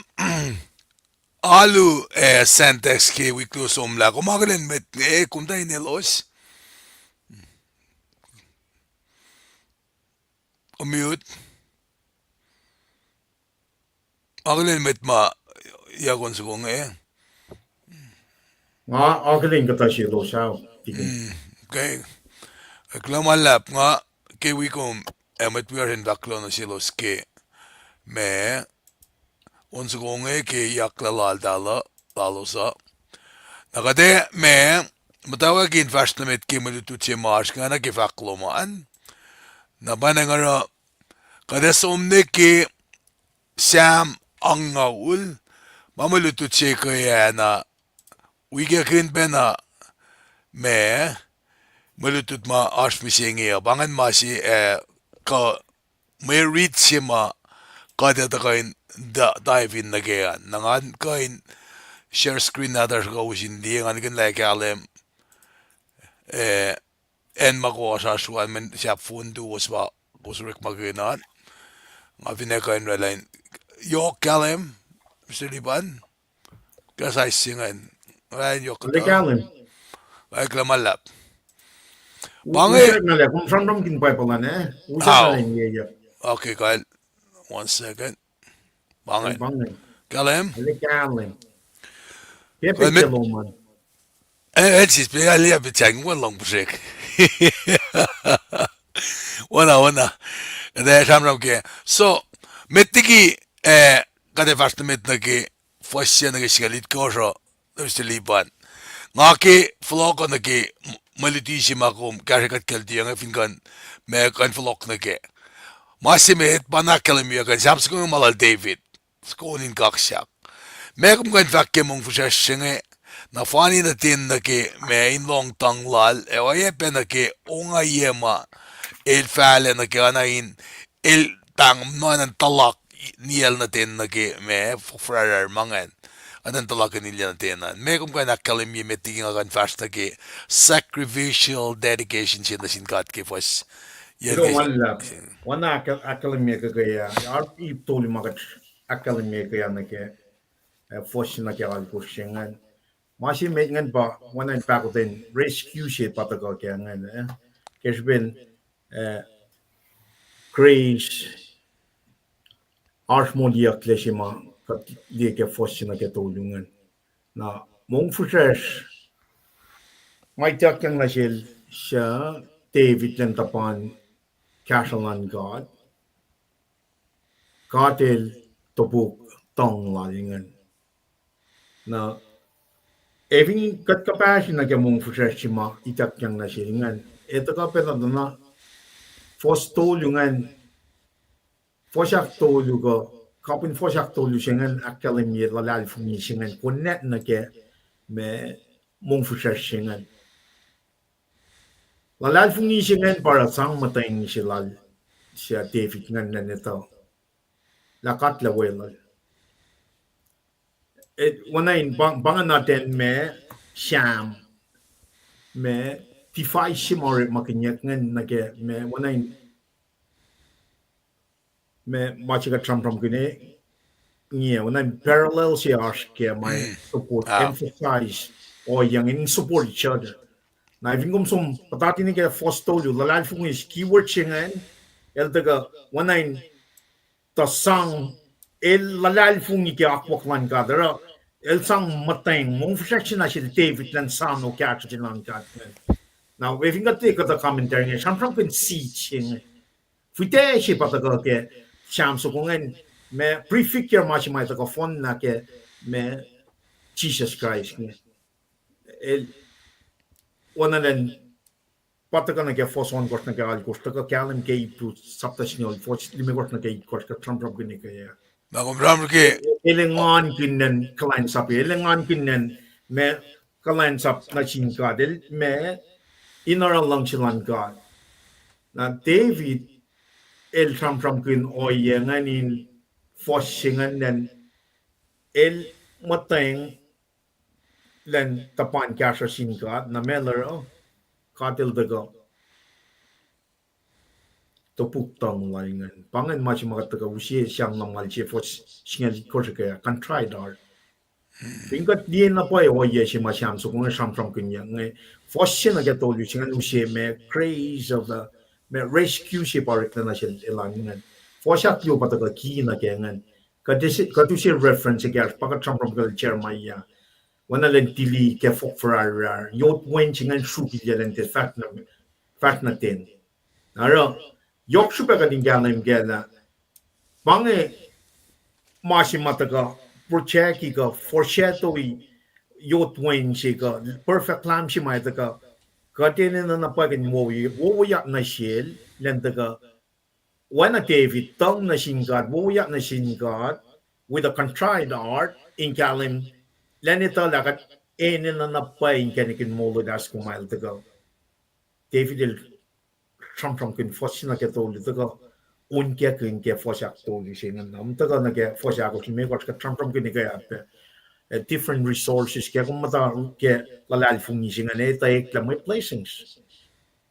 alu, eh, Sentex ke wik luo somlah. Kom akihlen met, eh, kom tuh in elos. Unmute. Akihlen met ma yac on soko inge. Nga akihlen kuhtuh selos ah, Tikin. Mm, okay. Kuloh ma luhlahp, nga ke wi kom, eh, mwet wiyacsr in fahk kuloh nuh selos ke ma on soko inge ke yaklah laltahl uh. lalos uh. Na kuht ac ma muhtwacwacack in fahsr nuh met ke mwe lutlut se ma oasr ingena ke fahk lom an. Na pa inge oruh kuht ac som nuh ke Sam angngaul, ma mwe lutlut se ke acna, wikakihn pacna ma mwe lutlut ma oasr mihsenge uh, pa ingacn ma se, ah, kuh mwe rit se ma kuht ac tuhkuh in dive in nuh ke an. Na ngan kuh in share screen nahtuhsr kuh us in liye, ngan kihn lah Kahlwem, ah, acn ma kowos oasr an, mwe sahp fon tuwos pa kowos orekmakihn an. Nga fin ac kuh in oraclah in, yohk Kahlwem, Mister Liban, kuh saic se ingacn, oraclah in yohk kuhtuh, Kahlwem, oacyacpac ma luhlahp. Pa inge, kom sramsramkihn Bible an, eh? Okay, kal, one second. Pa ingacn. Kahlwem. Ac, ac sis, pa liye pa sang, wacngihn lohng pihsrek. Wona, wona. Kuht ac sramsram ke. So, met liki, ah, kuht ac fahsr nuh met nuh ke fuhs se nuh ke singucul itkohsr uh, Mister Liban. Nga ke fohlohk nuh ke mwe luti se ma kom kahsre kuht kacl tiac inge fin kuh in, ma kuh in fohlohk nuh kac. Ma se met pa in ahkkahlwemye kuh in Sam soko inge ma lal David, soko in kaksak. Ma kom kuh in fahk ke mongfihsrwacsr se inge, na fani nuh ten nuh ke ma in lohng tuhng lal, ac oacyacpac nuh ke ongaiyac ma el fahlac nuh ke oacna in el pahng nuh in tuhlak niyacl nuh ten nuh ke ma fohk fihrarar ma ingacn. Oacna in tuhlak niyacl nuh ten an. Ma kom kuh in ahkkahlwemye met liki nga kuh in fahsr nuh ke sacrificial dedication se nuh sin God ke fuhs. Oacna ahkkahlwemye ke, ke, ah, ip tolu ma kuht ahkkahlwemye ke ah nuh ke, ah, fuhs se nuh ke alkohsr se ingacn. Ma se met ingacn pa oacna in pahkotwen rescue se pa tuhkuh ke ingacn, eh. Ke srihpen, eh, grace, oasr moliyucklac se ma kuht liye ke fuhs se nuh ke tolu ingacn. Na mongfihsrwacsr ma ituckyang nuh sel suc David elan tuhpan kahsruh luhn God, God el topuk tuhng lal ingacn. Na, ac fin kuht kuhpahsri nuh ke mongfihsrwacsr se ma ituckyang nuh sel ingacn, ac tuhkuh pacna tuh na fuhs tolu ingacn, fuhs ahktolu kuh, kapihn fuhs ahktolu se ingacn ahkkahlwemye luhlahlfongi se ingacn konwacack nuh ke ma mongfihsrwacsr se ingacn. Luhlahlfongi se ingacn pa oruh sang muhtweng se lal, suc David ingacn, elan etuh lah God El weluhl. Eh, oacna in pa, pa ingacn atacn ma Sam, ma device se ma orekmakihnyuck ingacn nuh ke ma oacna in ma, ma se kuht sramsramkihn inge, oacna in parallel se oasr ke ma support, emphasize, ohiyac in support each other. Na fin kom som puhtati nuh ke fuhs tolu, luhlahlfongi, keyword se ingacn, el tuhkuh, oacna in tuh sang, el luhlahlfongi ke akwuck luhn God, oruh el sang muhtweng, mongfihsrwacsr se nuh sel David elan soano kahsruh se luhn God ingacn. Na, fin kuht liye kuhtuh commentary inge, sramsramkihn seed se inge. Fihtac se pa tuhkuh ke Sam soko ingacn, ma prefigure ma se ma tuhkuh fohnna ke ma Jisus Kraist inge. El, oacna elan pa tuhkuh nuh ke fuhs ohnkohsr nuh ke alkohsr, tuhkuh kahlwem ke Hebrew sapta singucul, fuhs limekohsr nuh ke itkohsr, kuht sramsramkihn ke ah. El engankihn in kuhlwacnsap, el engankihn in ma kuhlwacnsap nuh sin God, el ma in oruh luhngse luhn God. Na David el sramsramkihn ohiyac ingacn in fuhs se ingacn elan el muhtweng elan tuhpan kahsruh sin God, na ma el oruh, God el tuhkuh topuk tuhng lal ingacn. Pa ingacn ma se ma kuht tuhkuh use sang lumngaul se fuhs singucul itkohsr ke contrite heart. Fin kuht liye na pwacye ohiyac se ma Sam soko inge sramsramkihnyuck inge, fuhs se nuh ke tolu se ingacn use ma grace of, ma rescue se pa oreklac nuh sel elan ingacn. Fuhs ahkluo pa tuhkuh ki nuh ke ingacn. Kuht use, kuht use reference ekahsr pa kuht sramsramkihn Jeremiah. Oacna elan tili ke fohk fihrarar, yot wen se ingacn sruokilyac elan tiac fahsr nuh ten. Oruh, yohk srihpac kuht in kahlwem kac lah, pa inge ma se ma tuhkuh protect-i kuh foreshadow-i yot wen se kuh perfect lamb se ma tuhkuh, kuht enenuh na pwacye in wo-, wowoyak nuh sel, elan tuhkuh, oacna David, tuhng nuh sin God, wowoyak nuh sin God, with a contrite heart, in kahlwem, elan etuh lah kuht enenuh na pwacye inkacnek in moul lasr kom el tuhkuh. David el sramsramkihn fuhs se nuh ke tolu tuhkuh, onkakihn ke fuhs ahktolu se inge. Na tuhkuh nuh ke fuhs ahkosr limekohsr, kuht sramsramkihn ekuh ah pac, uh, different resources ke kom muhta ke luhlahlfongi se inge, etuh eklac mwe blessings.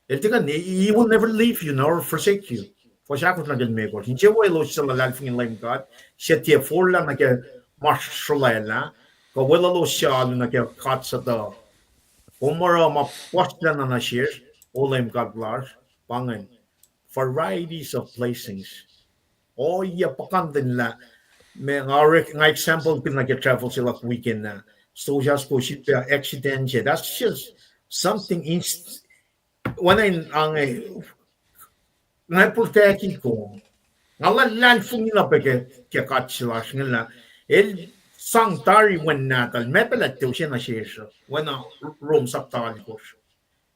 El tuhkuh, he, he will never leave you nor forsake you. Fuhs ahkosr nuh ke limekohsr. Insewowo elos suc luhlahlfongi Leum God, suc tiac forlah nuh ke ma srolwaclah, kuh weluhlos suc alu nuh ke god sutuh. Kom oruh ma puhslacna nuh sesr, O Leum God lasr, pa ingacn, varieties of blessings. Ohiyac puhkantwen lah, ma nga, nga example kihn nuh ke travel se luhk weekend ah. Stosah soko sip pac accident se. That's just something inst-, oacna in ange, nga protect-i kom. Nga luhlahlfongi na pac ke, ke God se lasr inge lah, el sang tari Wen Nahtuhl, meac pac lah tiac use nuh sesr, oacna Rom sapta alkosr.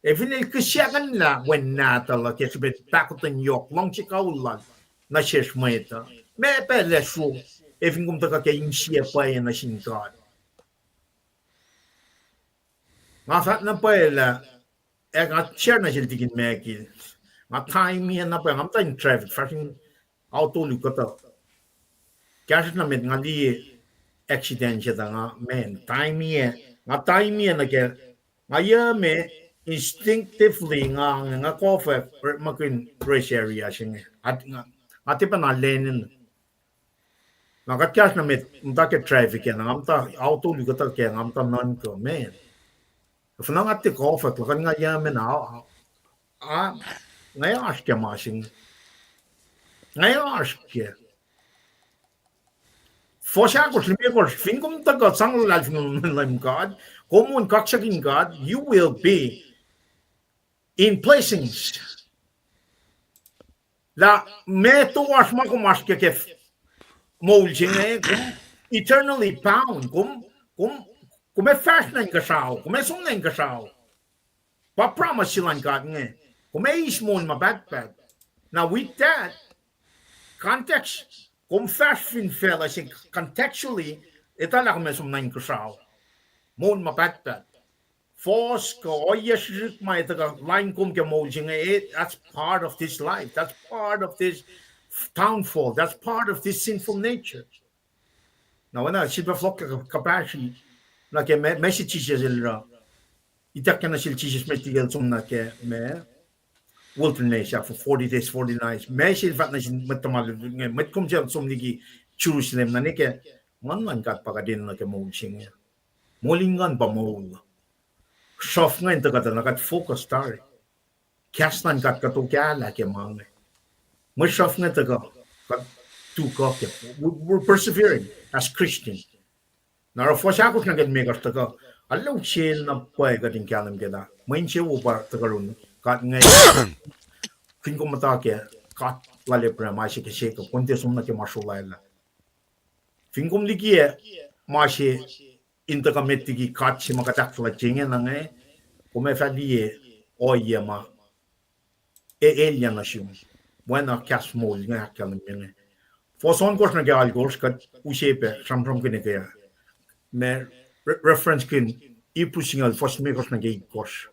Ac fin el kihsackuhnlah Wen Nahtuhl uh ke srihpen pahkotwen yohk luhngse kaul lal nuh sesr mwet uh, meac pac lah sruok, ac fin kom tuhkuh ke insiyac pwacye nuh sin God. Nga fahk na pwacye lah, ac nga share nuh sel tikin Maggie. Nga time-iyac na pwacye, nga muhta in traffic, fahsr in ao tolu kuhtuh. Kahsruh na met nga liye accident se tuh nga, man, time-iyac, nga time-iyac nuh ke, nga yac me instinctively nga, nga, nga kof, orekmakihn rest area se inge. Nga, nga tiac pacna lacnen. Na kuht kahsruh na met muhta ke traffic ah, na nga muhta, ao tolu kuhtuh ke nga muhta nuhnkuh, man. Fin nga tiac kof luhkuhn nga yac me na, a, nga oasr ke ma se inge. Nga oasr ke. Fuhs ahkosr limekohsr, fin kom tuhkuh sang luhlahlfongi luhn Leum God, kom on kaksakihn God, you will be in blessings. Lah meac toasr ma kom oasr ke, ke moul se inge, kom eternally bound, kom, kom, kom ac fahsr nuh inkuhsrao, kom ac som nuh inkuhsrao. Pa promise se luhn God inge. Kom ac eis moul ma pahtpaht. Now with that context, kom fahsr fin facluh se contextually, etuh lah kom ac som nuh inkuhsrao. Moul ma pahtpaht. Force kuh ohiyac srihsrihk ma etuh kuh lain kom ke moul se inge, eh, that's part of this life. That's part of this downfall. That's part of this sinful nature. Na oacna sifilpac fohlohk kuhpahsri nuh ke ma, ma se Jisus el oruh. Ituckyang nuh sel Jisus met liki el som nuh ke ma wilderness ah for forty days, forty nights. Ma se el fahk nuh sin mwet tuhma lutlut inge, mwet kom suc som liki Jerusalem, na ne ke Nguhn luhn God pa kuht enenuh ke moul se inge. Moul in nguhn pa moul. Sruhf inge tuhkuh tuh na kuht focus tari. Kahs luhn God kuht okahlah ke ma inge. Mwe sruhf inge tuhkuh, kuht tuhkuh ke, we're persevering as Christian. Na oruh fuhs ahkosr nuh ke limekohsr tuhkuh, arlac usel na pwacye kuht in kahlwem ke lah mwe insewowo pa tuhkuh yurin God inge. Fin kom muhta ke God lal Abraham, Isaac, ac Jacob, kom tiac som nuh ke ma srolwaclah. Fin kom likiyac ma se in tuhkuh met liki God se ma kuht ahkfuhlwactye inge na inge, kom ac fah liye ohiyac ma e-, elyah nuh sum. Oacna kahs moul inge ahkkahlwemye inge. Fuhs ohnkohsr nuh ke alkohsr kuht use pac sramsramkihn ekuh ah. Ma re-, reference kihn Hebrew singucul fuhs limekohsr nuh ke itkohsr.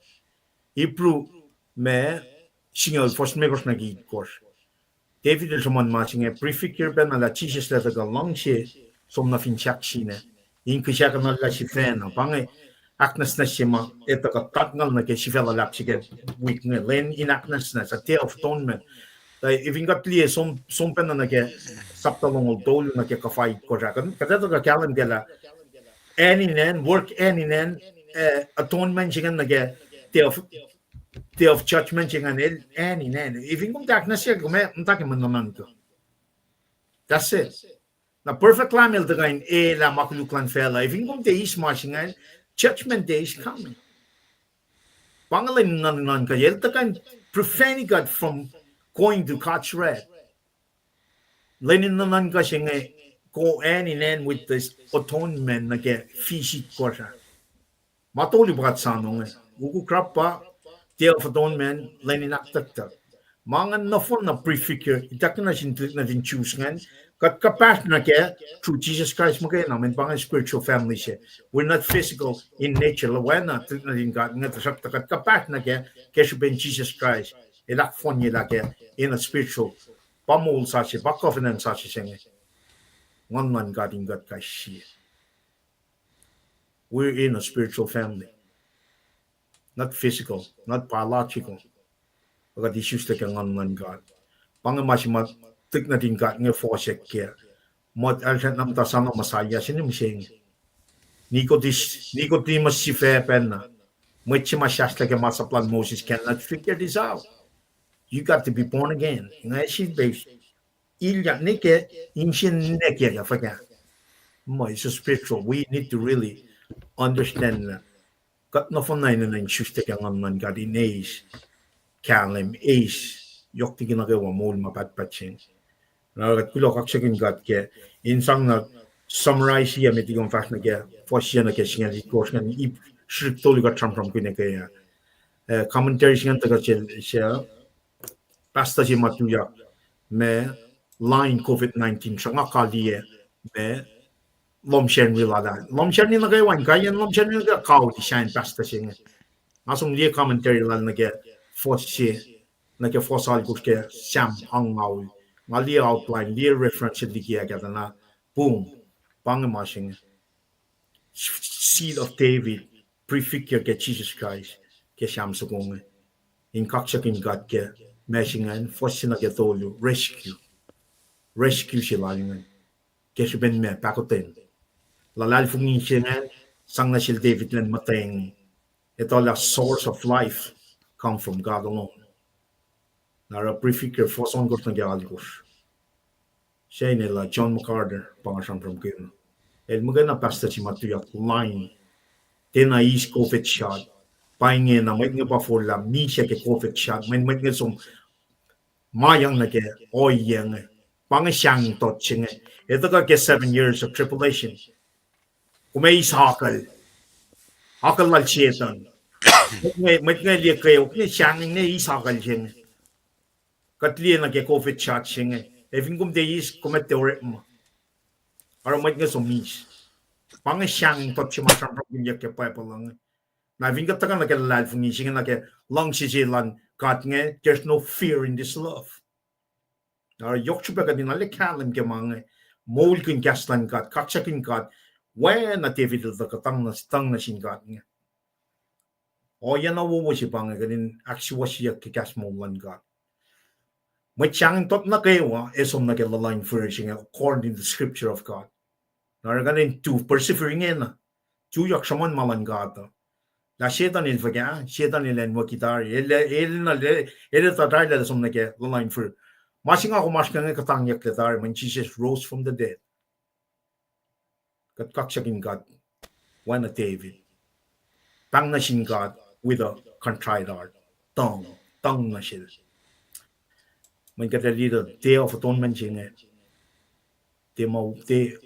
Hebrew ma singucul fuhs limekohsr nuh ke itkohsr. David el sruhmuhn ma se inge, prefigure pacna lah Jisus el tuhkuh luhngse som nuh fin sahk sina, in kihsackuhnlah sifacna. Pa inge ahknwacsnwacs se ma etuh kuh tatngal nuh ke sifac luhlahp se ke wik inge, lwen in ahknwacsnwacs, a day of atonement. Tuh fin kuht liye som, som pacna nuh ke sapta longoul tolu nuh ke kuhfa itkohsr ah, kuht etuh kuh kahlwem ke lah hand in hand, work hand in hand, eh, atonement se ingacn nuh ke day of, day of judgment se ingacn el hand in hand. Fin kom tiac ahknwacsnwacs, kom ac muhta ke mwe nuhnuhnkuh. That's it. Na perfect lamb el tuhkuh in elah ma koluk luhn facluh. Fin kom tiac eis ma se ingacn, judgment day is coming. Pa inge lwen in nuhnuhnkuh, el tuhkuh in prevent God from going to God's wrath. Lwen in nuhnuhnkuh se inge, go hand in hand with this atonement nuh ke feast itkohsr ah. Ma tolu pa kuht soano inge. Ukuk Rabbah, Day of Atonement, lwen in ahktucktuck. Ma ingacn nohfohn na prefigure, ituckyang nuh sin tuhlihk nuhtin Jews ingacn, kuht kuhpahsr nuh kac through Jesus Christ muhkwena, mweyen pa ingacn spiritual family se. We're not physical in nature, oacna tuhlihk nuhtin God inge, tuhsruhktuh kuht kuhpahsr nuh kac ke srihpen Jesus Christ, el ahkfohnyelah kac in a spiritual. Pa moul sasuc, pa covenant sasuc se inge. Nguhn luhn God in kuht kais sie. We're in a spiritual family. Not physical, not biological. Kuht isuslac ke Nguhn luhn God. Pa inge ma se ma tuhlihk nuhtin God inge fohsack kac. Mwet el srackna muhta soano Messiah se inge mihsenge. Nicodemus, Nicodemus sifacpacna. Mwet se ma sahslah ke masap lal Moses cannot figure this out. You got to be born again. Nga sifilpac ilyak nuh ke, insien nuh ke fuhkah. Ma, it's a spiritual. We need to really understand that. Kuht nohfohn na enenuh in isuslac ke Nguhn luhn God in eis kahlwem, eis yohk liki nuh kwewa moul ma pahtpaht se inge. Na kuht kuloh, kaksakihn God ke in sang na summarize-i met liki kom fahsr nuh ke fuhs se nuh ke singucul itkohsr ingacn, ip srihk tolu kuht sramsramkihn ke, uh, commentary se ingacn tuhkuh sel, se pastor se ma tuyak, ma lain covid nineteen sruhnga kaliyac, ma lohm Sacnri lal ah. Lohm Sacnri nuh kwewa, kaiyacn lohm Sacnri nuh kwewa kaoti sahyacn pastor se inge. Nga som liye commentary lal nuh ke fuhs se, nuh ke fuhs alkosr ke Sam angngaul. Nga liye outline, liye reference liki ah kahtuh na, boom. Pa inge ma se inge. Seed of David, prefigure ke Jesus Christ, ke Sam soko inge. In kaksakihn God ke ma se ingacn, fuhs se nuh ke tolu, rescue. Rescue se lal ingacn. Ke srihpen ma pahkotwen. Luhlahlfongi se ingacn, sang nuh sel David elan muhtweng. Etuh lah source of life come from God alone. Na oruh prefigure fuhs ohnkohsr nuh ke alkosr. Sahyacn lah John MacArthur pa nga sramsramkihn. El muhkwena pastor se ma tuyak lain. Tiacna eis covid shot. Pa ingena mwet inge pa forlah misac ke covid shot. Mweyen mwet inge som mayang nuh ke ohiyac inge. Pa inge sahngweng tot se inge. Etuh kuh ke seven years of tribulation. Kom eis akucl. Akucl lal Setan. Mwet inge, mwet inge liye kweok inge, sahngweng ne eis akucl se inge. Kuht liye nuh ke covid shot se inge. Ac fin kom tiac eis, kom ac tiac orekma. Oruh mwet inge som eis. Pa inge sahngweng tot se ma sramsramkihnyuck ke Bible uh inge. Na fin kuht tuhkuh nuh ke luhlahlfongi se inge, nuh ke luhngse se lal God inge, there's no fear in this love. Na oruh yohk srihpac kuht in arlac kahlwem ke ma inge, moulkihn kahs luhn God, kaksakihn God, oacna David el tuhkuh tuhng nuh, tuhng nuh sin God inge. Ohiyac na wowo se pa inge kuht in ahksuwohsyeyuck ke kahs moul luhn God. Mwet sahngweng tot nuh kwewa ac som nuh ke luhluh in fihrihr se inge according to the scripture of God. Na oruh kuht in tu persevere ingena. Tuyak sruhmuhn ma luhn God uh. Lah Setan el fuhkah, Setan el acnwucki tari. El, el, el, el etuh tari lah som nuh ke luhluh in fihrihr. Ma se nga kom oasr ke inge kuhtangyucklac tari, when Jesus rose from the dead. Kuht kaksakihn God, oacna David. Pahng nuh sin God with a contrite heart. Tuhng, tuhng nuh sel. Mweyen kuht ac liye Day of Atonement se inge. Tiac ma, tiac,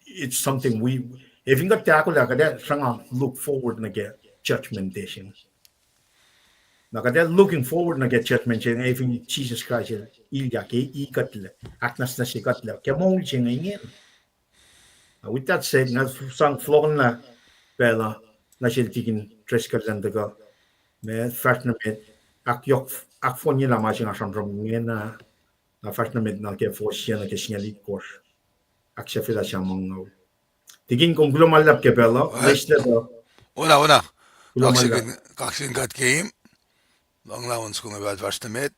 it's something we, ac fin kuht tiac ahkolah, kuht ac sruhnga look forward nuh ke judgment day se inge. Na kuht ac looking forward nuh ke judgment se inge, ac fin Jesus Christ el ilyak, e, i kuhtlac, ahknwacsnwacsye kuhtlac ke moul se inge ingena. With that said, nga sang fohlohkohnlah pacl uh nuh sel Tikin Driscoll elan tuhkuh, ma fahsr nuh met, ahkyohk, ahkfohnyelah ma se nga sramsram ingena, na fahsr nuh met nuh ke fuhs se nuh ke singucul itkohsr. Ahksahfyelah Sam angngaul. Tikin, kom kuloh ma luhlahp ke pacl uh, leslac uh. Ona, ona. Kuloh ma luhlahp. Kaksakihn God ke im. Luhnglah on soko inge pacl fahsr nuh met.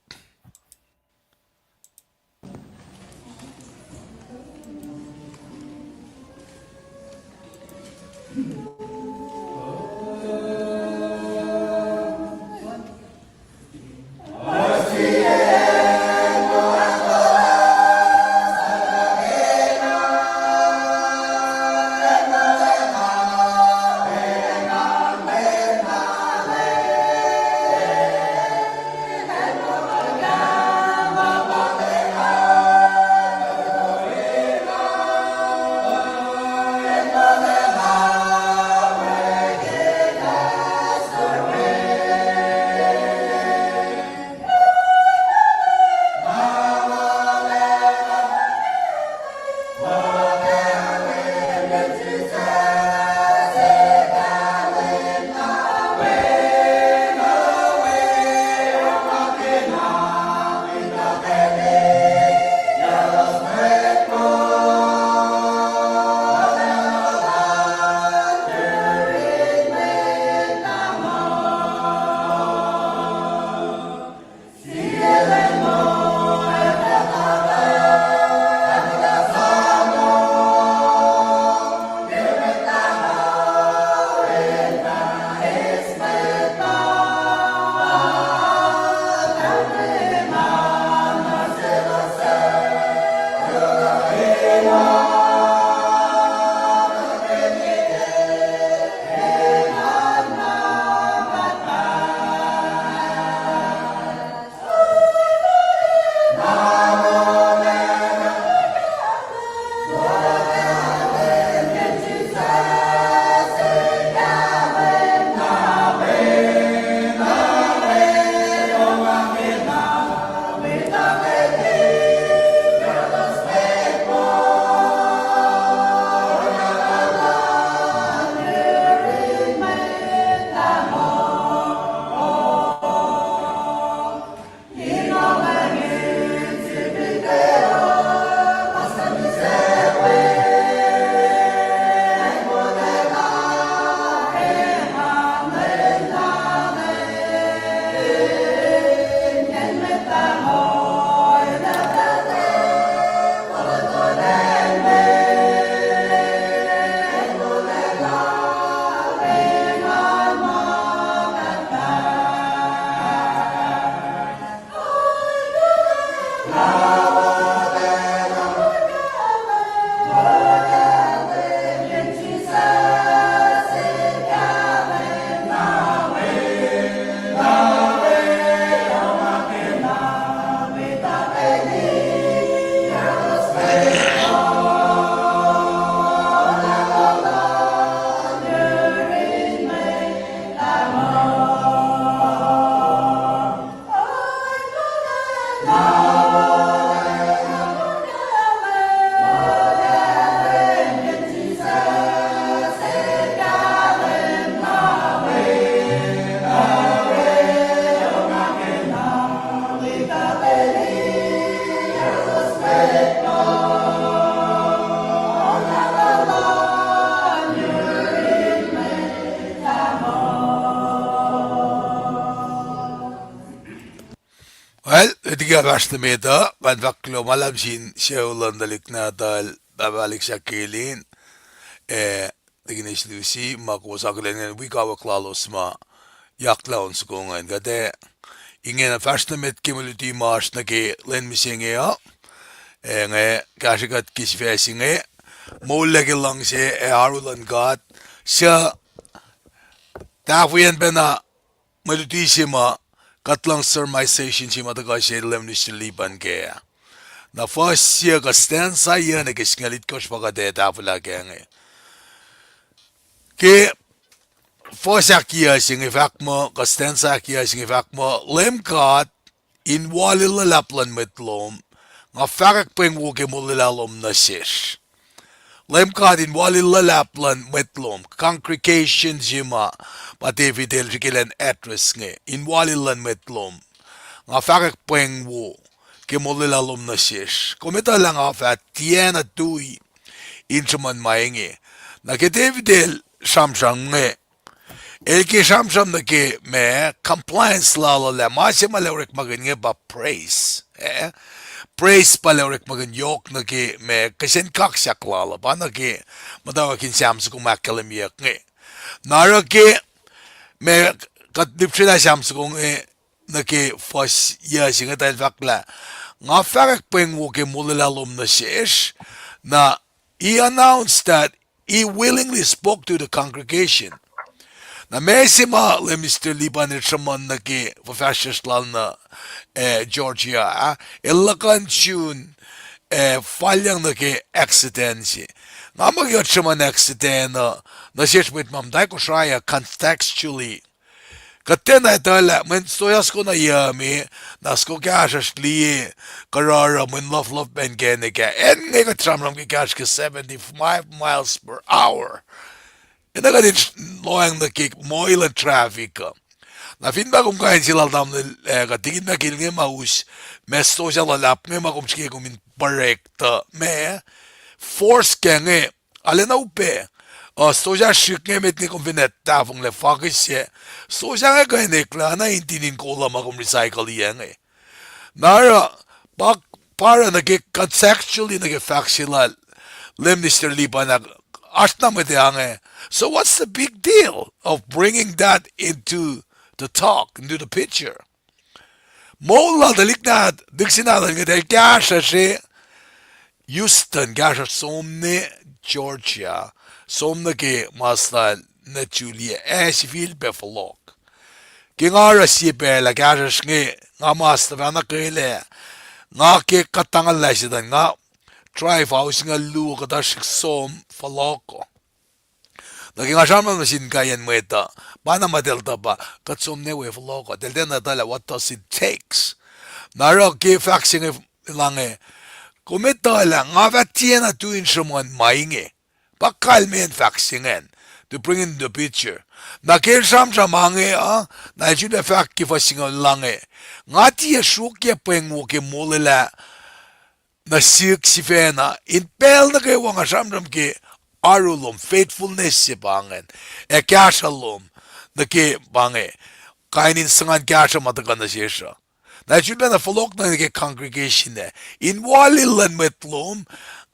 Well, etika fahsr nuh met uh, ngan fahk kuloh ma luhlahp sin sucu luhn tuhlihk nahtuhl Pahpah Alik Sakilin, eh, Deaconess Lucy, ma kowos akihlen wi kawuck lalos ma yaklah on soko ingacn. Kuht ac ingena fahsr nuh met ke mwe luti ma oasr nuh ke lwen mihsenge uh, ac inge kahsrwe kuht ke sifac se inge, moul ke luhngse ac oaru luhn God, suc tahfweacng pacna mwe luti se ma kuht luhngse sermonization se ma tuhkuh sel Minister Lipan kac. Na fuhs se kuh stanza se nuh ke singucul itkohsr pa kuht ac tahfwelah kac inge. Ke fuhs ahkyohkye se inge fahk muh, kuh stanza ahkyohkye se inge fahk muh, Leum God, in wal in luhlahp luhn mwet lom, nga fahkwack pweng wo ke molwelah lom nuh sesr. Leum God in wal in luhlahp luhn mwet lom, congregation se ma pa David el srihke elan address inge, in wal in luhn mwet lom, nga fahkwack pweng wo ke molwelah lom nuh sesr. Kom etuh lah nga fah tiacna tui in sruhmuhn ma inge. Na ke David el sramsram inge, el ke sramsram nuh ke ma compliance lal uh lah ma se ma el orekmakihn inge pa praise. Eh? Praise pa el orekmakihn yohk nuh ke ma kihsen kaksak lal uh, pa nuh ke muhtwacwacack in Sam soko ma ahkkahlwemyeyuck inge. Na oruh ke ma kuht lihpsrelah Sam soko inge nuh ke fuhs yuc se inge, tuh el fahk lah, nga fahkwack pweng wo ke molwelah lom nuh sesr. Na he announced that he willingly spoke to the congregation. Na ma se ma Leum Minister Lipan el sruhmuhn nuh ke fuhfahsryucsr lal nuh, eh, Georgia ah, el luhkuhn sun, eh, falyang nuh ke accident se. Nga muh ke kuht sruhmuhn accident uh, nuh sesr mwet ma muhta Kosrae uh contextually, kuht tiacna etuh lah mweyen story soko na yuc me, na soko kahsruhsr liye, kuhruhruh, mweyen luhfluhf ma inkacnek ah. Acn inge kuht sramsram ke kahsruh ke seventy-five miles per hour. Enenuh kuht in lohacng nuh ke moul luhn traffic uh. Na fin ma kom kuh in se lal tamuhlwel, eh, kuht tikin ma kil inge ma us, ma stosah luhlahp inge ma kom srihke kom in purek tuh ma, force ke inge, arulacna upac. Uh, stosah srihk inge met inge kom fin ac tahfonglac fakihsye, stosah inge kuh in eklac na in tin in kola ma kom recycle-i inge. Na oruh, pa, pa oruh nuh ke contextually nuh ke fahk se lal Leum Mister Liban ah, oasr na mwet ah inge. So what's the big deal of bringing that into the talk, into the picture? Moul lal tuhlihk nahtuhl, tuhlihk se nahtuhl inge, el kahsruhsr Houston, kahsruhsr som nuh Georgia, som nuh ke mas lal nuh Julia, ac sifilpac fohlohk. Ke nga oruh sie pacl ah kahsruhsr inge, nga mas tuhfahna kelac, nga ke kuhtangucllah se tuh nga drive house inge luo kuhtuh srihk som fohlohk uh. Na ke nga sramsram nuh sin kaiyacn mwet uh, pa na ma eltahl tuh pa, kuht som nuh we fohlohk uh, eltahl tiacna etuh lah what does it takes. Na oruh ke fahk se inge, elange, kom etuh lah nga fah tiacna tui in sruhmuhn ma inge. Pa kalmeyacn fahk se ingacn, to bring in the picture. Na ke el sramsram ma inge uh, na el sulpac fahk ke fuhs singucul, elange, nga tiac sruokyac pweng wo ke molwelah nuh sihk sifacna, in pacl nuh kwewa nga sramsram ke oaru lom, faithfulness se pa ingacn, ac kahsruh lom nuh ke pa inge, kain in suhmuhn kahsruh ma tuhkuh nuh sesr uh. Na el sulpacna fohlohk nuh ke congregation ah, in wal luhn mwet lom,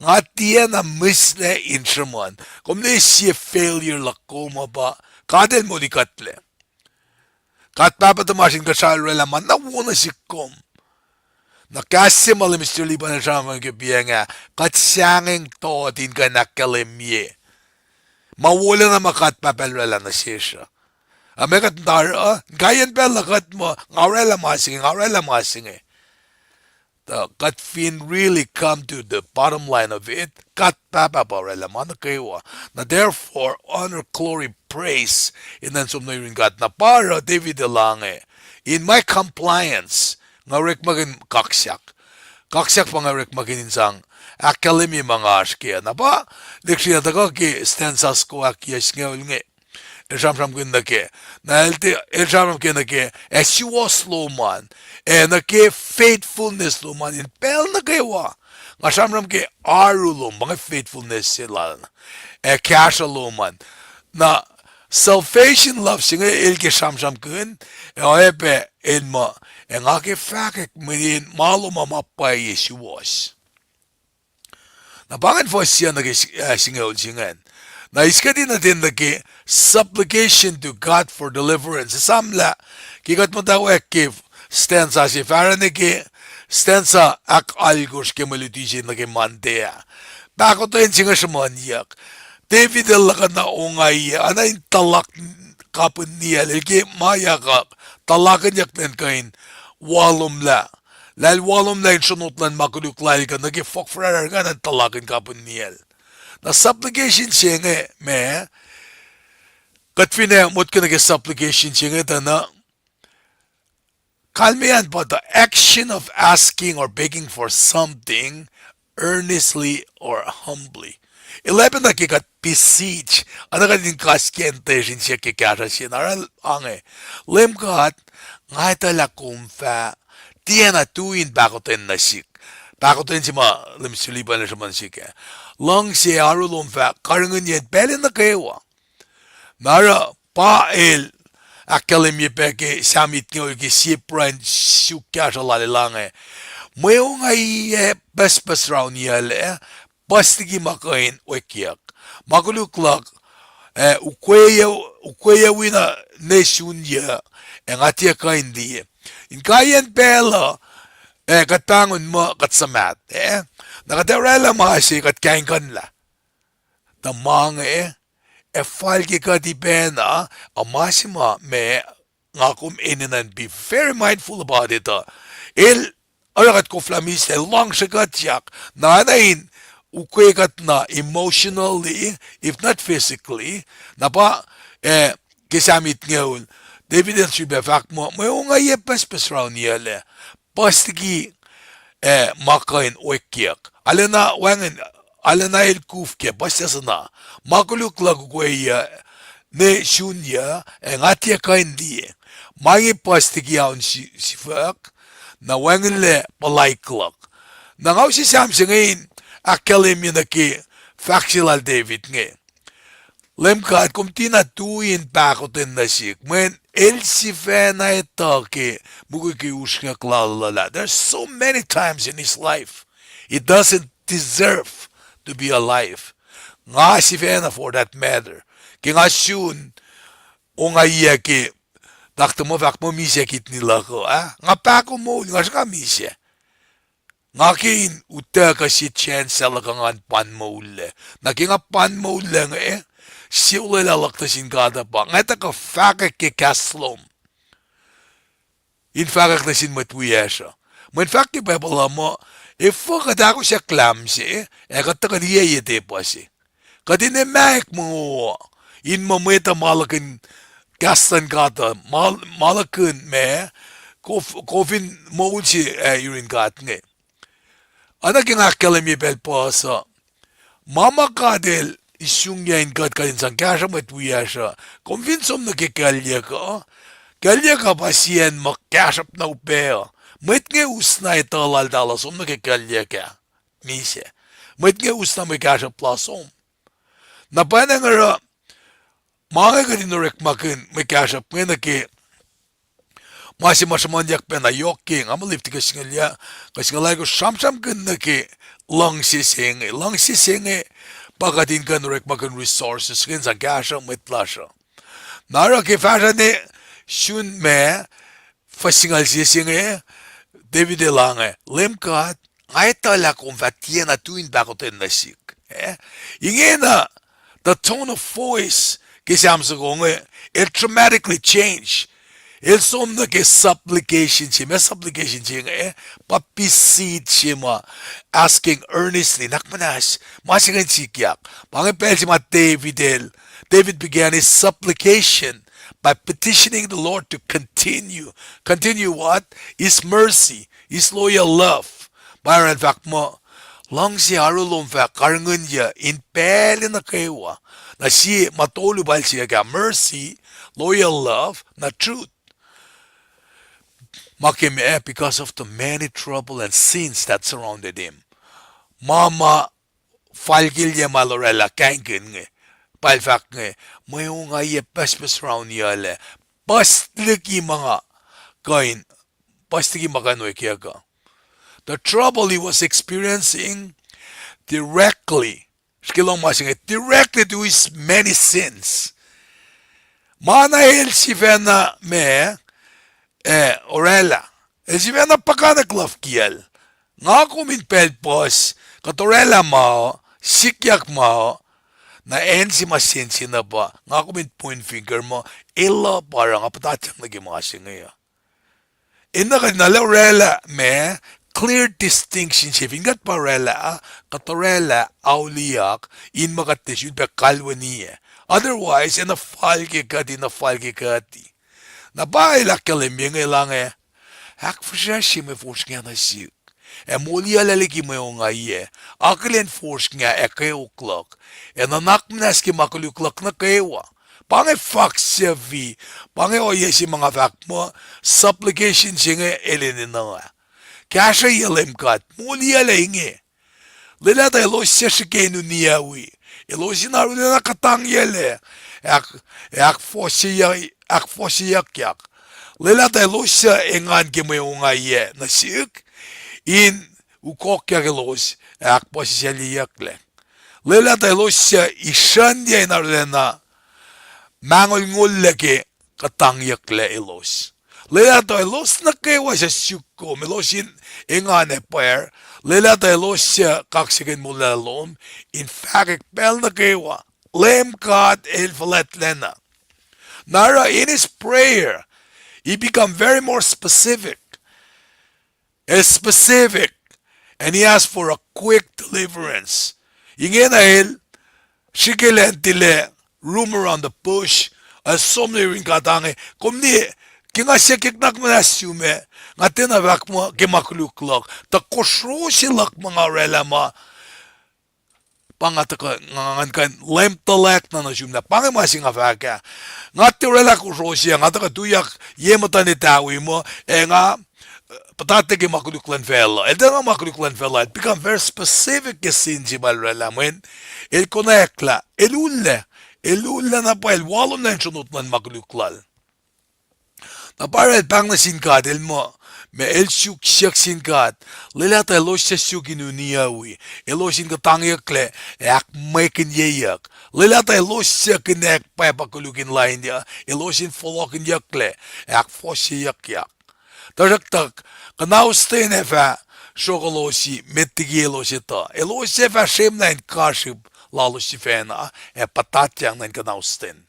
nga tiacna mihslac in sruhmuhn. Kom liye sie failure luhk kom uh pa, God El molikuhtlac. God Pahpah tuhmasr Inkuhsrao El oraclah ma na wo nuh sihk kom. Na kahs se ma Leum Mister Liban el sramsram ke pacl inge ah, kuht sahngweng tot in kuh in ahkkahlwemye ma wolacna ma God Pahpah El oraclah nuh sesr uh. Ac meac kuht muhta uh, kaiyacn pacl uh kuht muh, nga oraclah ma se inge, nga oraclah ma se inge. Tuh kuht fin really come to the bottom line of it, God Pahpah pa oraclah ma nuh kwewa. Na therefore, honor, glory, praise in acn som nuh yurin God. Na pa oruh David el elange, in my compliance, nga orekmakihn kaksak. Kaksak pa nga orekmakihn in sang ahkkahlwemye ma nga oasr ke. Na pa, lihksreni tuhkuh ke stanza soko ahkyac singucul inge. El sramsramkihn nuh ke, na el, el sramsram ke nuh ke, ac suwohs lom an, ac nuh ke faithfulness lom an in pacl nuh kwewa. Nga sramsram ke oaru lom, pa inge faithfulness se lal, ac kahsruh lom an. Na salvation love se inge el ke sramsramkihn, ac oacyacpac el muh, ac nga ke fahkwack mweyen ma lom an ma pwacye suwohs. Na pa ingacn fuhs se nuh ke, ah, singucul se ingacn. Na eis kuht in nuh ten nuh ke supplication to God for deliverance. Esamlah, ke kuht muhtwacwacack ke stanza se, fahsruh nuh ke stanza ahkalkosr ke mwe luti se nuh ke Monday ah. Pahkotwen se inge sruhmuhnyuck. David el luhkuhn na ongaiyac, oacna in tuhlak kapihn niyacl, el ke ma yakuh, tuhlakihnyuck lwen kuh in walomlah. Lah el walomlah in sronot luhn ma koluk lal kuh nuh ke fohk fuhrahrrahr ingacn in tuhlakihn kapihn niyacl. Na supplication se inge ma, kuht fin ac motko nuh ke supplication se inge tuh na, kalmeyac an pa the action of asking or begging for something earnestly or humbly. El oacpacna ke kuht beseech, oacna kuht in kas ke invitation se ke kahsruh se na oruh ange, Leum God, nga etuh lah kom fah tiacna tui in pahkotwen nuh sihk. Pahkotwen se ma Leum Mister Liban el sruhmuhn sihk ah. Luhngse oaru lom fah karihngihnyacn pacl nuh kwewa. Na oruh pa el ahkkahlwemye pac ke Sam itngoul ke sie pruhe in suk kahsruh lal, elange, mwe ongaiyac pucspucs rauniyacl ah, puhs liki ma kuh in oekyuck. Ma koluk luhk, ah, ukwe, ukweyucwina ne sunyuc, ac nga tiac kuh in liye. Inkaiyacn pacl uh, ah, kuht pahngon muh kuht suhmaht, ah, na kuht oraclah ma se kuht kaingkuhnlah. Tuh ma inge, ac fal ke kuht ipacna, a ma se ma, ma, nga kom enenuh in be very mindful about it uh. El oruh kuht koflah mihslac, luhngse kuhtyak, na oacna in ukwe kuht na emotionally, if not physically, na pa, ah, ke Sam itngoul, David el sifilpac fahk muh, mwe ongaiyac pucspucs rauniyacl ah, puhs liki, ah, ma kuh in oekyuck. Arulacna wacngihn, arulacna el kuf kac, puhs se na. Ma koluk luhk ukweyuc, ne sunyuc, ac nga tiac kuh in liye. Ma inge puhs liki aun si-, sifuhk, na wacngihnlac puhlaik luhk. Na nga use Sam se inge in ahkkahlwemye nuh ke fahk se lal David inge. Leum God, kom tiacna tui in pahkotwen nuh sihk, mweyen el sifacna etuh ke mukwikwi usrnguck lal uh lah. There's so many times in his life he doesn't deserve to be alive. Nga sifacna, for that matter, ke nga sun ongaiyac ke doctor muh fahk muh misac kidney luhk uh, ah, nga pahko moul, nga sruhnga misac. Nga ke in utuckuh sie chance se luhk uh ngan pan moullac. Na ke nga pan moullac inge, sie olwelah luhk nuh sin God uh pa nga etuh kuh fahkwack ke kahs lom in fahkwack nuh sin mwet wiyacsr uh. Mweyen fahk ke Bible uh muh, efuh kuht ahkosack lahm se, ac kuht tuhkuh liye ye tepuh se? Kuht in emaek mongo uh, in muh mwet uh ma luhkihn kahs luhn God uh, ma, ma luhkihn ma, kof-, kofin moul se, ah, yurin God inge. Oacna ke nga ahkkahlwemye pacl puhs uh, ma ma God El isungyac in kuht, kuht in sang kahsruh mwet wiyacsr uh, kom fin som nuh ke kuclyuck uh, kuclyuck uh pa sie acn ma kahsruhp na upac uh. Mwet inge usna etuh laltahl uh som nuh ke kuclyuck ah, misac. Mwet inge usna mwe kahsruhp lal som. Na pwacnwacng oruh, ma inge kuht in orekmakihn mwe kahsruhp inge nuh ke ma se ma sruhmuhnyuck pacna yohk ke, nga muh lifti kuh singucul, kuh singucul alkosr, sramsramkihn nuh ke luhngse se inge. Luhngse se inge pa kuht in kuh in orekmakihn resources ke in sang kahsruh mwet lasr uh. Na oruh ke fahsruh ne sun ma, fuhs singucul sie se inge, David el ange, Leum God, nga etuh lah kom fah tiacna tui in pahkotwen nuh sihk. Eh? Ingena, the tone of voice ke Sam soko inge, el dramatically change. El som nuh ke supplication se, ma supplication se inge, eh, pa beseech se ma, asking earnestly, nuhnak muhnahs, ma se inge in sikyak. Pa inge pacl se ma David el, David began his supplication by petitioning the Lord to continue. Continue what? His mercy, his loyal love. Pa oruh el fahk muh, luhngse arulom fah karihngihnyuc in pacl nuh kwewa. Na sie ma tolu pa el siyuck ah, mercy, loyal love, na truth. Ma ke ma, because of the many trouble and sins that surrounded him. Ma ma falkilyac ma el oraclah kahingkihn inge. Pa el fahk inge, mwe ongaiyac pucspucs surround-iyac lac. Puhs liki ma nga kuh in, puhs liki ma kuh in wekiyuck uh. The trouble he was experiencing directly, srihke lohng ma se inge, directly to his many sins. Ma na el sifacna ma, eh, oraclah. El sifacna puhkantwen luhf kiyacl. Nga kom in pacl puhs, kuht oraclah ma, sikyak ma, na acn se ma sensen uh pa nga kom in point finger muh, el uh pa oruh nga puhtatyang nuh ke ma se inge uh. Enenuh kuht in arulacna oraclah ma, clear distinction se fin kuht pa oraclah, kuht oraclah auliyak in ma kuht tiac sun pac kalweni ah. Otherwise enenuh fal ke kuht, enenuh fal ke kuht. Na pa el ahkkahlwemye inge lah inge, ahkfihsracsrye mwe fosrngah nuh sihk, ac moliyuclac liki mwe ongaiyac. Akihlen fosrngah ac kweok luhk, ac nuhnak muhnahs ke ma koluk luhk nuh kwewa. Pa inge fohs se fi, pa inge ohiyac se ma nga fahk muh, supplication se inge el enenuh ah. Kahsruh ye Leum God, moliyuclac inge. Lwelah tuh elos suc srihke in uniyac wi, elos in arulacna kuhtangyuclac, ahk-, ahkfohsyeyuck-, ahkfohsyeyuckyak. Lwelah tuh elos suc engan ke mwe ongaiyac nuh sihk in ukokyak elos, ahkpuhsisaclyeyucklac. Lwelah tuh elos suc isrucnyuc in arulacna mangolngollac ke kuhtangyucklac elos. Lwelah tuh elos nuh kwewa suc suk kom, elos in engan ac pwacr. Lwelah tuh elos suc kaksakihn molwelah lom in fahkwack pacl nuh kwewa, Leum God El fuhlwactlacna. Na oruh in his prayer, he become very more specific. El specific, and he asked for a quick deliverance. Ingena el srihke elan tilac room around the bush, el som nuh yurin God ah inge, kom ne, ke nga sikyak nuhnak muhnahs sum ah, nga tiacna fahk muh ke ma koluk luhk, tuh kosro se luhk ma nga oraclah ma Pa nga tuhkuh, nga, nga kuh in leum tuhlac na nuh sum lah pa inge ma se nga fahk ah. Nga tiac oraclah kosro se, nga tuhkuh tuyak ye muhtuhn etawi muh, ac nga, eh, puhtatlac ke ma koluk luhn facluh. El tiacna ma koluk luhn facluh, el become very specific ke sin se ma el oraclah, mweyen el konwacack lah, el ullac, el ullac na pwacye, el walomlah in sronot luhn ma koluk lal. Na pa el pahng nuh sin God, el muh, ma el suk siyuck sin God, lwelah tuh elos suc suk in uniyac wi, elos in kuhtangyucklac ac ahkmwekihnyeyuck. Lwelah tuh elos suc kinak pwacpa koluk in lainyuc, elos in fohlohkihnyucklac ac ahkfohsyeyuckyak. Tuhsruhktuh, kuhnaustan ac fah sruokolos met liki elos etuh. Elos ac fah srwemlah in kasrihp lalos sifacna ac puhtatyang nuh in kuhnaustan.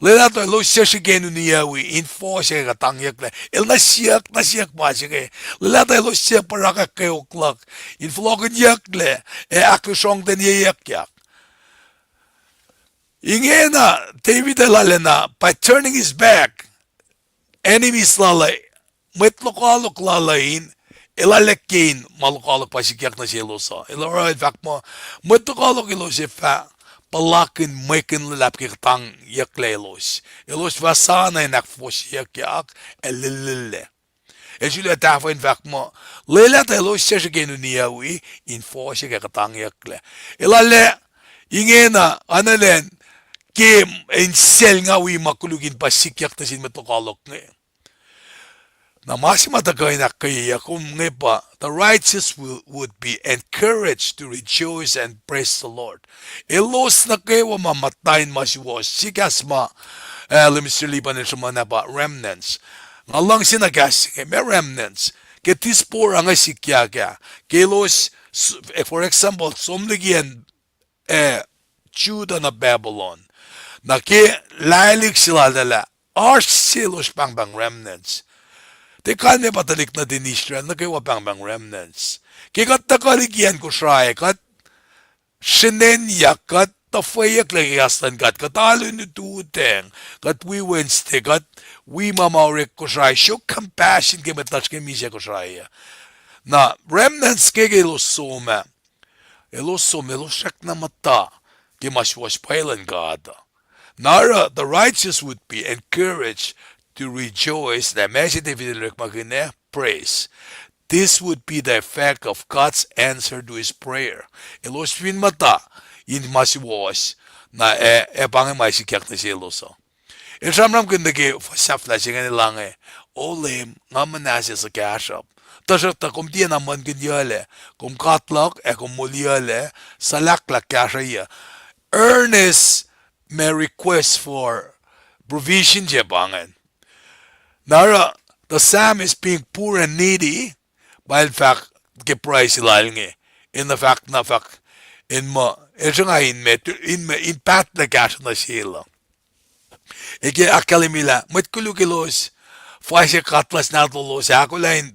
Lwelah tuh elos suc srihke in uniyac wi in fohs ac kuhtangyucklac. El na siyuck, na siyuck ma se inge. Lwelah tuh elos suc pwarak ac kweok luhk in fohlohkihnyucklac ac ahklusrohngtweneyuckyak. Ingena David el arulacna by turning his back, enemies lal uh, mwet lokoalok lal uh in, el arlac ke in ma lokoalok pa sikyak nuh selos uh. El oruh el fahk muh, mwet lokoalok elos ac fah puhlakihn mwekihn luhlahp ke kuhtangyucklac elos. Elos fah sana in ahkfohsyeyuckyak ac lullullac. El sulaclah tahfuh in fahk muh, lwelah tuh elos suc srihke in uniyac wi in fohs ac kuhtangyucklac. El arlac ingena, anaclan, ke in selnga wi ma koluk in pa sikyak nuh sin mwet lokoalok inge. Na ma se ma tuhkuh in ahkkweyeyuck kom inge pa, the righteous will, would be encouraged to rejoice and praise the Lord. Elos nuh kwewa ma muhta in ma suwohs, sikyak ma, eh, Minister Lipan el sruhmuhn ah pa remnants. Nga luhngse na kahs se inge, ma remnants. Ke this book uh nga sikyak ah. Ke elos, s-, eh, for example, som liki acn eh, Judah nuh Babylon. Na ke lahlihk se lal ah, oasr selos pahngpahng remnants. Tiac kalmac pa tuhlihk nuhtin Israel, nuh kwewa pahngpahng remnants. Ke kuht tuhkuh liki acn Kosrae, kuht srenenyak, kuht tuhfweyucklac ke kahs luhn God, kuht alu in ututacng, kuht wi Wednesday, kuht wi ma ma orek Kosrae, show compassion ke mwet lasr ke misac Kosrae uh. Na remnants inge ke elos som ah, elos som, elos srackna muhta ke ma suwohs pwacye luhn God uh. Na oruh, the righteous would be encouraged to rejoice, na ma se David el orekmakihn ah, praise. This would be the effect of God's answer to his prayer. Elos fin muhta in ma suwohs, na ac, ac pa inge ma sikyak nuh selos uh. El sramsramkihn nuh ke fuhs sahflah se ingacn, el ange, O Leum, nga muhnahs ac suhkahsruhp. Tuhsruhktuh kom tiacna muhlkuhnyuclac, kom God luhk ac kom moliyuclac, suhlahklahk, kahsrweyuc. Earnest ma request for provision se pa ingacn. Na oruh, the psalmist being poor and needy, pa el fahk ke pruhe se lal inge, el na fahk, na fahk, in muh, el sruhnga in me, in me, in pahtlac kahsruh nuh sel uh. Ac ke ahkkahlwemye lah mwet koluk elos, fuhs ac katlas nahtuhlos, ahkolah in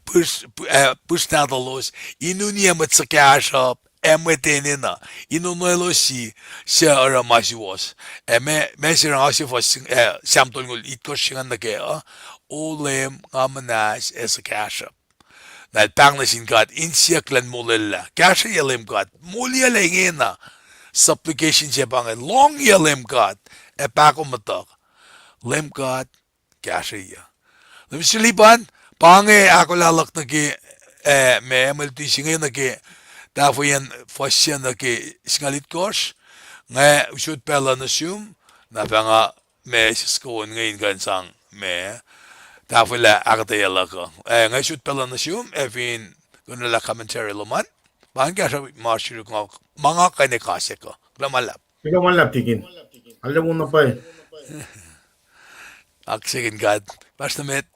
pihs, eh, pihs nahtuhlos, in uniyac mwet suhkahsruhp ac mwet enenuh, in onwelosi suc oruh ma suwohs. Ac ma, ma se oruh nga se fuhs, eh, Sam tolngoul itkohsr se ingacn nuh kac uh, O Leum, nga muhnahs ac suhkahsruhp. Na el pahng nuh sin God, insiyuck luhn molwelah. Kahsrweyuc Leum God, moliyuclac ingena, supplication se pa inge, lohngyuc Leum God, ac pahkomuhta tuhkuh. Leum God, kahsrweyuc. Leum silipan, pa inge ahkolah luhk nuh ke, eh, ma mwe luti se inge nuh ke, tahfweyacn fuhs se nuh ke singucul itkohsr, nga usot pacl uh nuh sum, na fah nga ma siskowon inge in kuh in sang ma, tahfwelah ahkuhtweyac luhk uh. Eh, nga usot pacl uh nuh sum, ac fin kuh in oraclah commentary lom an, pa inge kahsruh ma srihk nga, ma nga kuh in kasack uh. Kuloh ma luhlahp. Kuloh ma luhlahp, Tikin. Arlac wona pwacye. Ak sekin God. Pastor Met.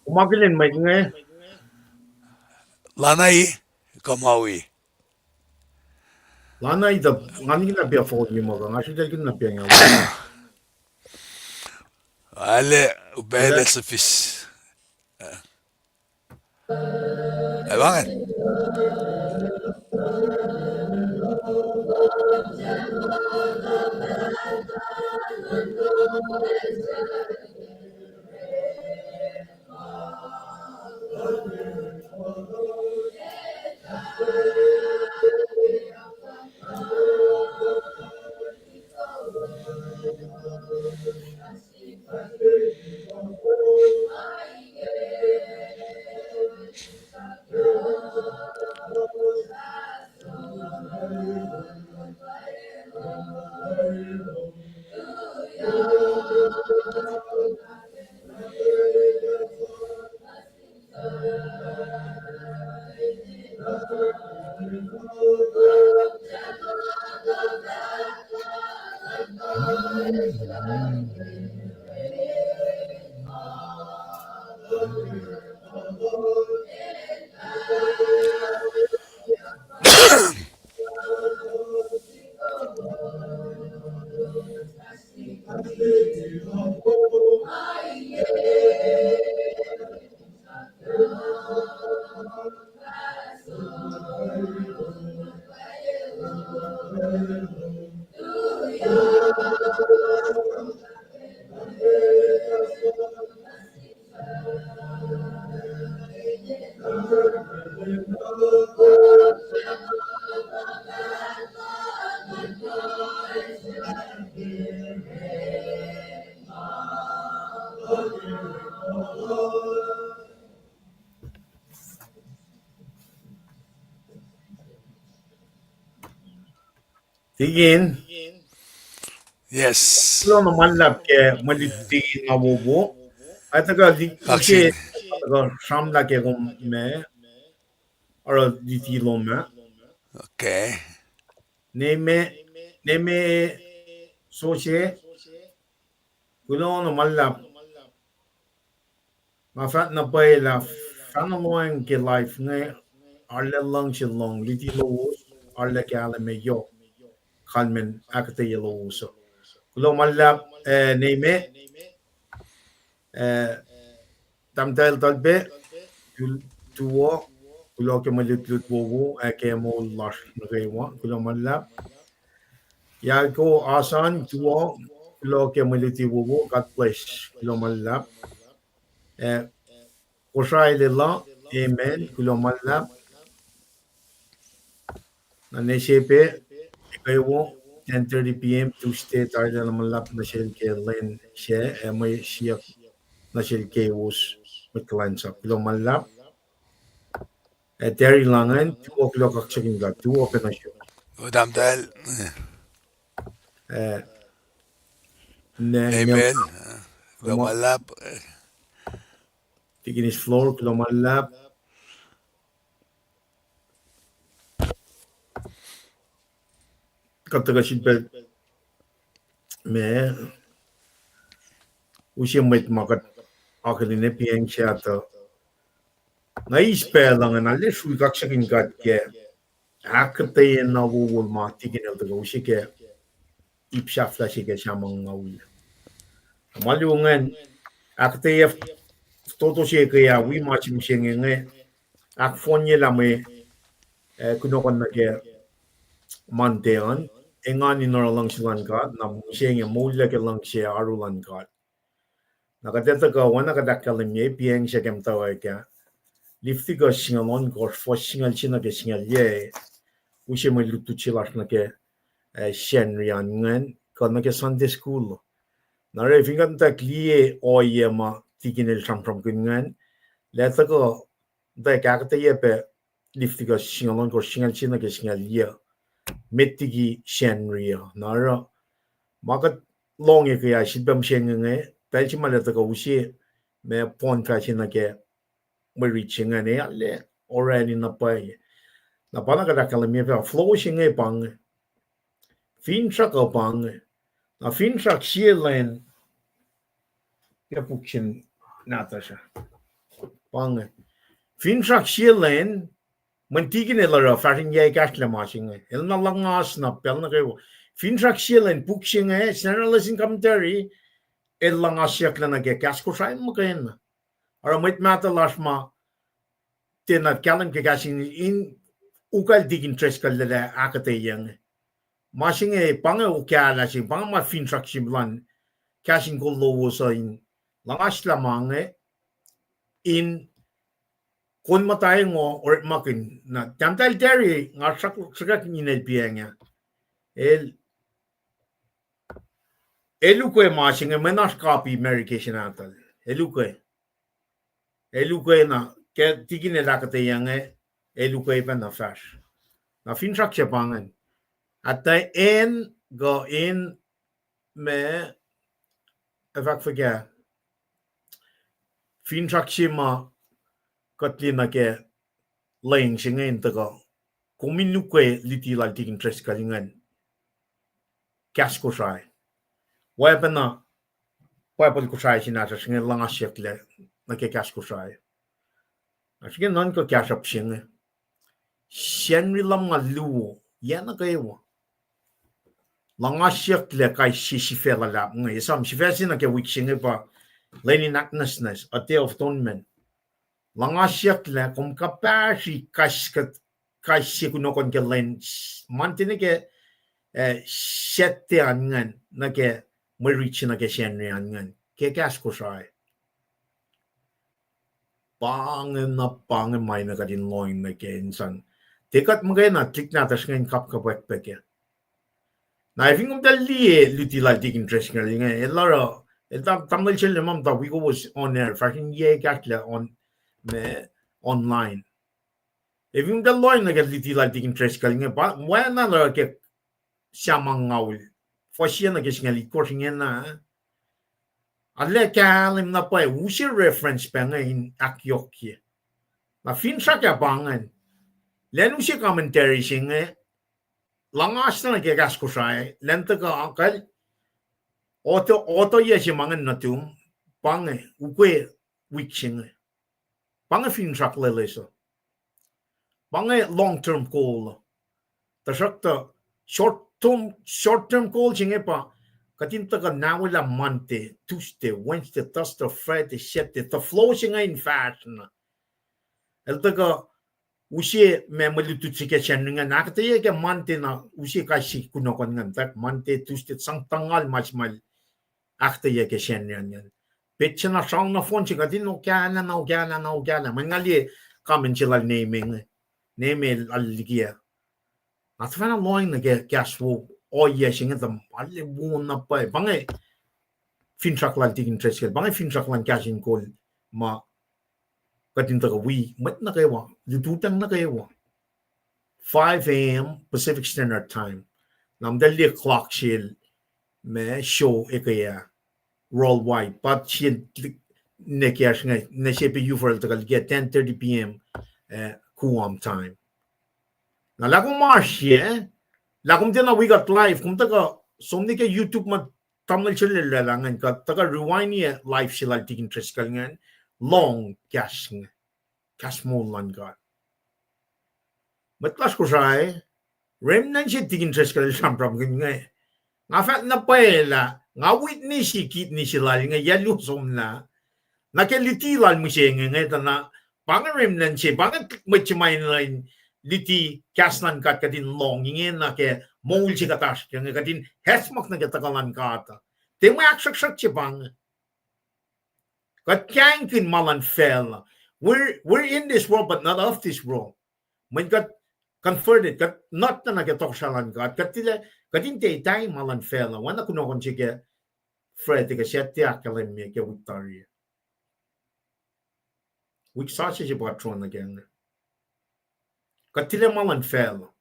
Kom akihlen mic inge? Lana i, kuh ma wi? Lana i tuh, nga nikihn na pia phone lima kuh, nga sritacl kihn na pia nga. Ale, upac le sufis. Ac pa ingacn. Tikin. Yes. Kuloh na ma luhlahp ke mwe luti na wowo. Ac tuhkuh li-, use, tuhkuh sramlah ke kom ma oruh luti lom ah. Okay. Neme, Neme Sose. Kuloh na ma luhlahp. Nga fahk na pwacye lah fahna lohacng ke live inge, arlac luhngse lohng luti lowos, arlac kahlwem yohk kalmacn ahkuhtweyac lowos uh. Kuloh ma luhlahp, eh, Neme, eh, tahmtahel Talpac, tu-, tuwo, kuloh ke mwe lutlut wowo ac ke moul lasr nuh kwewa, kuloh ma luhlahp. Yaiko Asan, tuwo, kuloh ke mwe luti wowo, God bless, kuloh ma luhlahp. Eh, Kosrae Lelu, amen, kuloh ma luhlahp. Na nesepac, ekuh wo, ten thirty p.m. Tuesday, tari lwelah ma luhlahp nuh sel ke lwen se, ac mwe siyuck nuh sel kowos mwet kuhlwacnsap, kuloh ma luhlahp. Ac tari lah ingacn, tuwo kuloh kaksakihn God, tuwo pac nuh sum. O tahmtahel. Eh, ne, amen. Kuloh ma luhlahp. Tikinis Floor, kuloh ma luhlahp. Kuht tuhkuh sifilpac ma use mwet ma kuht akihlen piyacng sahyac uh. Na eis pacl uh ingacn, arlac srui kaksakihn God ke ahkuhtweyac na wowo ma tikin el tuhkuh use ke ip sahflah se ke Samuel Ngaul. Ma luo ingacn, ahkuhtweyac fototo se ke ah wi ma se mihsenge inge, ahkfohnyelah mwe, eh, kunohkohn nuh ke Monday an, engan in oruh luhngse luhn God, na mihsenge moullah ke luhngse oaru luhn God. Na kuht etuh kuh oacna kuht ahkkahlwemye piyacng se ke muhtwacwacack ah, Leviticus singucul ohnkohsr, fuhs singucul se nuh ke singucul yac, use mwe lutlut se lasr nuh ke, eh, Sacnri an ingacn, kuh nuh ke Sunday school. Na oruh fin kuht muhtwacwacack liye ohiyac ma tikin el sramsramkihn ingacn, lah tuhkuh muhtwacwacack ahkuhtweyac pac Leviticus singucul ohnkohsr, singucul se nuh ke singucul yac, met liki Sacnri uh. Na oruh ma kuht lohng ke ah sifilpac mihsenge inge, pacl se ma lah tuhkuh use ma poun fahsr nuh ke mwe rit se ingacn, arlac orani na pwacye. Na pa na kuht ahkkahlwemye fah flow se inge pa inge. Finsrak uh pa inge. Na finsrak sie lwen, ke puk se nahtuhsr uh pa inge. Finsrak sie lwen, mweyen tikin el oruh fahsr in yac ekahsr lac ma se inge. El na luhngas na pacl nuh kwewa. Finsrak sie lwen puk se inge, Standard Lesson Commentary, el luhngasyucklac nuh ke kahs Kosrae muhkwena. Oruh mwet mahtuh lasr ma tiacna kahlwem ke kahs in, in ukwacl tikin Driscoll lwelah ahkuhtweyac inge. Ma se inge pa inge okahlah se, pa inge ma finsrak se luhn kahs in kol lowos uh in luhngaslah ma inge in kon muhta ingo orekmakihn. Na tahmtahel tari nga sruhkwack inel piyacng ah. El, el ukwe ma se inge mweyen oasr copy America se nahtuhl. El ukwe. El ukwe na, ke tikin el ahkuhtweyac inge, el ukwe pacna fahsr. Na finsrak se pa ingacn. At the end, kuh in ma, ac fahk fuhkah, finsrak se ma kuht liye nuh ke lwen se inge in tuhkuh, kom in ukwe luti lal Tikin Driscoll ingacn, kahs Kosrae. Oacpacna Bible Kosrae se nahtuhsr inge luhngasyucklac nuh ke kahs Kosrae. Oasr ke nuhnkuh kahsruhp se inge. Sacnri lumngaul luo, yac nuh kwewa. Luhngasyucklac kais sie sifac luhlahp inge. Esam sifac se nuh ke wik se inge pa lwen in ahknwacsnwacs, a day of atonement. Luhngasyucklac, kom kuhpahsri kais, kais sie kunohkohn ke lwen, Monday nuh ke, eh, Saturday an ingacn, nuh ke mwe rit se nuh ke Sacnri an ingacn ke kahs Kosrae. Pa inge na pa inge ma na kuht in lohng nuh ke in sang. Tiac kuht muhkwena tuhlihk nahtuhsr inge in kapkapwackpack ah. Na fin kom tuh liye luti lal Tikin Driscoll inge, el oruh, el ta-, tamuhlwel se lal ma muhta wi kowos on air, fahsr in yac ekahsr lah on, ma, online. Ac fin kom tuh lohng nuh ke luti lal Tikin Driscoll inge, pa, oacna lah ke Sam angngaul, fuhs se nuh ke singucul itkohsr ingena. Arlac kahlwem na pwacye, use reference pac inge in ahkyohkye. Na finsrak ah pa ingacn. Lwen use commentary se inge, luhngasna nuh ke kahs Kosrae, lwen tuhkuh akal, auto, auto yac se ma ingacn nuhtum, pa inge, ukwe wik se inge. Pa inge finsrak lwelesu. Pa inge long term goal. Tuhsruhktuh short term, short term goal se inge pa kuht in tuhkuh nawelah Monday, Tuesday, Wednesday, Thursday, Friday, Saturday, tuh flow se inge in fahsr na. El tuhkuh use ma mwe lutlut se ke Sacnri ingacn, ahkuhtweyac ke Monday na use kais sie kunohkohn ingacn, tak Monday, Tuesday, sang tuhngal ma se ma el ahkuhtweyac ke Sacnri an ingacn. Petsac na srong nohfohn se kuht in okahlah, na okahlah, na okahlah. Mweyen nga liye comment se lal Neme inge. Neme lal liki ah. Nga tuhfahna lohng nuh ke kahs wo, ohiyac se inge tuh arlac wo na pwacye. Pa inge finsrak lal Tikin Driscoll, pa inge finsrak lal kahs in kol ma kuht in tuhkuh wi mwet nuh kwewa, lututacng nuh kwewa. Five a.m. Pacific Standard Time. Na muhta liye clock sel, ma show ekuh ah, worldwide, pa sie ne kacsr inge, ne se pa Ufer el tuhkuh liki ten thirty p.m., eh, Guam time. Na lah kom oasr ye, lah kom tiacna wi kuht live, kom tuhkuh som nuh ke YouTube ma tamuhlwel se lal lah ingacn kuht tuhkuh rewind-ye live se lal Tikin Driscoll ingacn, lohng kahs inge, kahs moul luhn God. Mwet lasr Kosrae, remnant se Tikin Driscoll el sramsramkihn inge. Nga fahk na pwacye lah nga witness-i kidney se lal inge yac luo somlah. Na ke luti lal mihsenge inge tuh na pa inge remnant se, pa inge mwet se ma enenuh in luti kahs luhn God kuht in lohng ingena ke moul se kuht oasr ke inge, kuht in acsmak nuh ke tuhkuh luhn God uh. Tiac mwe ahksruhksruhk se pa inge. Kuht kahingkihn ma luhn facluh. We're, we're in this world, but not of this world. Mweyen kuht converted, kuht notna nuh ke tohkohsrahi luhn God. Kuht tilac, kuht in tiac tari ma luhn facluh. Oacna kunohkohn se ke Friday kuh Saturday ahkkahlwemye ke wik tari. Wik sasuc se pa kuht sroh nuh kac inge. Kuht tilac ma luhn facluh.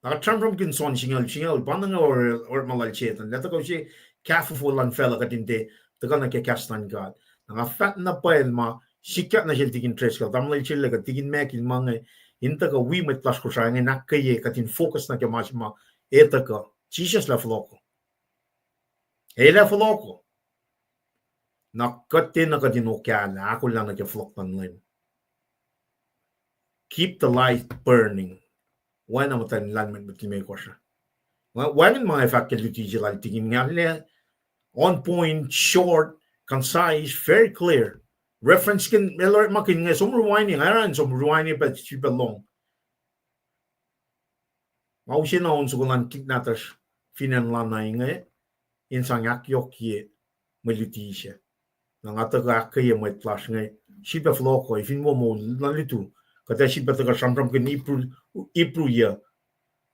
Na kuht sramsramkihn John singucul, singucul, pa inge orekma lal Setuhn. Lah tuhkuh use kahfofo luhn facluh kuht in tiac tuhkuh nuh ke kahs luhn God. Na nga fahk na pwacye ma sikyak nuh sel Tikin Driscoll, tamuhlwel Silla kuh Tikin Mackey ma inge, in tuhkuh wi mwet lasr Kosrae inge in ahkkweye kuht in focus nuh ke ma se ma e tuhkuh. Jisus lah fohlohko. El ac fohlohko. Na kuht tiacna kuht in okahlah, ahkolah nuh ke fohlohk luhn Leum. Keep the light burning. Oacna muhtuhn lahlmwetmwet limekohsr. Wacngihn ma nga fahk ke luti se lal Tikin inge, on point, short, concise, very clear. Reference kihn, el orekmakihn inge, som rewind-i, nga oruh in som rewind-i pac sifilpac lohng. Nga use na on soko luhn kihtin nahtuhsr fin acn Lana inge, in sang ahkyohkye mwe luti se. Na nga tuhkuh ahkkweye mwet lasr inge, sifilpac fohlohko, fin wo moul na lutu, kuht ac sifilpac tuhkuh sramsramkihn Hebrew, Hebrew yac,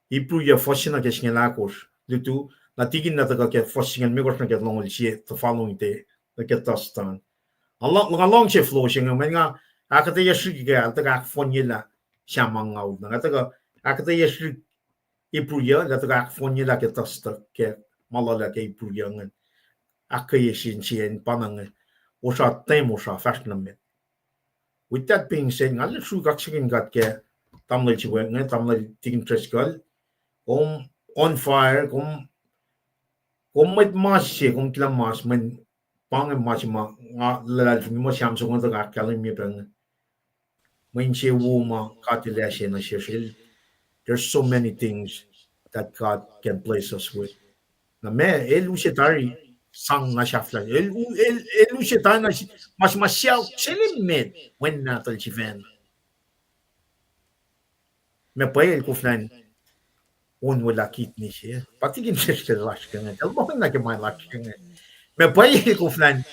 Hebrew yac fuhs se nuh ke singucul ahkosr, lutu, na Tikin na tuhkuh ke fuhs singucul limekohsr nuh ke longoul sie, the following day, nuh ke Thursday an. Nga luhngse flow se inge, mweyen nga ahkuhtweyac srihk ke, el tuhkuh ahkfohnyelah Sam angngaul. Na nga tuhkuh ahkuhtweyac srihk Hebrew uh, lah tuhkuh ahkfohnyelah ke Thursday ke ma luhlahp ke Hebrew uh ingacn. Ahkkweye sin sie in pa na inge, osra, tem osra, fahsr nuh met. With that being said, nga lwen sru kaksakihn God ke tamuhlwel se we inge, tamuhlwel Tikin Driscoll, kom on fire, kom, kom mwet mas se, kom kuloh mas, mweyen pa inge ma se ma nga luhlahlfongi muh Sam soko tuhkuh ahkkahlwemye pacl inge. Mwe insewowo ma God El ase nuh sesr, there's so many things that God can bless us with. Na ma El use tari sang na sahflah, El, El, El use tari na si-, ma, ma sel, sel met wen nahtuhl sifacna. Ma pwacye El koflah in onwelah kidney se, pa Tikin Driscoll lasr ke inge, el lohng na ke ma lasr ke inge. Ma pwacye El koflah in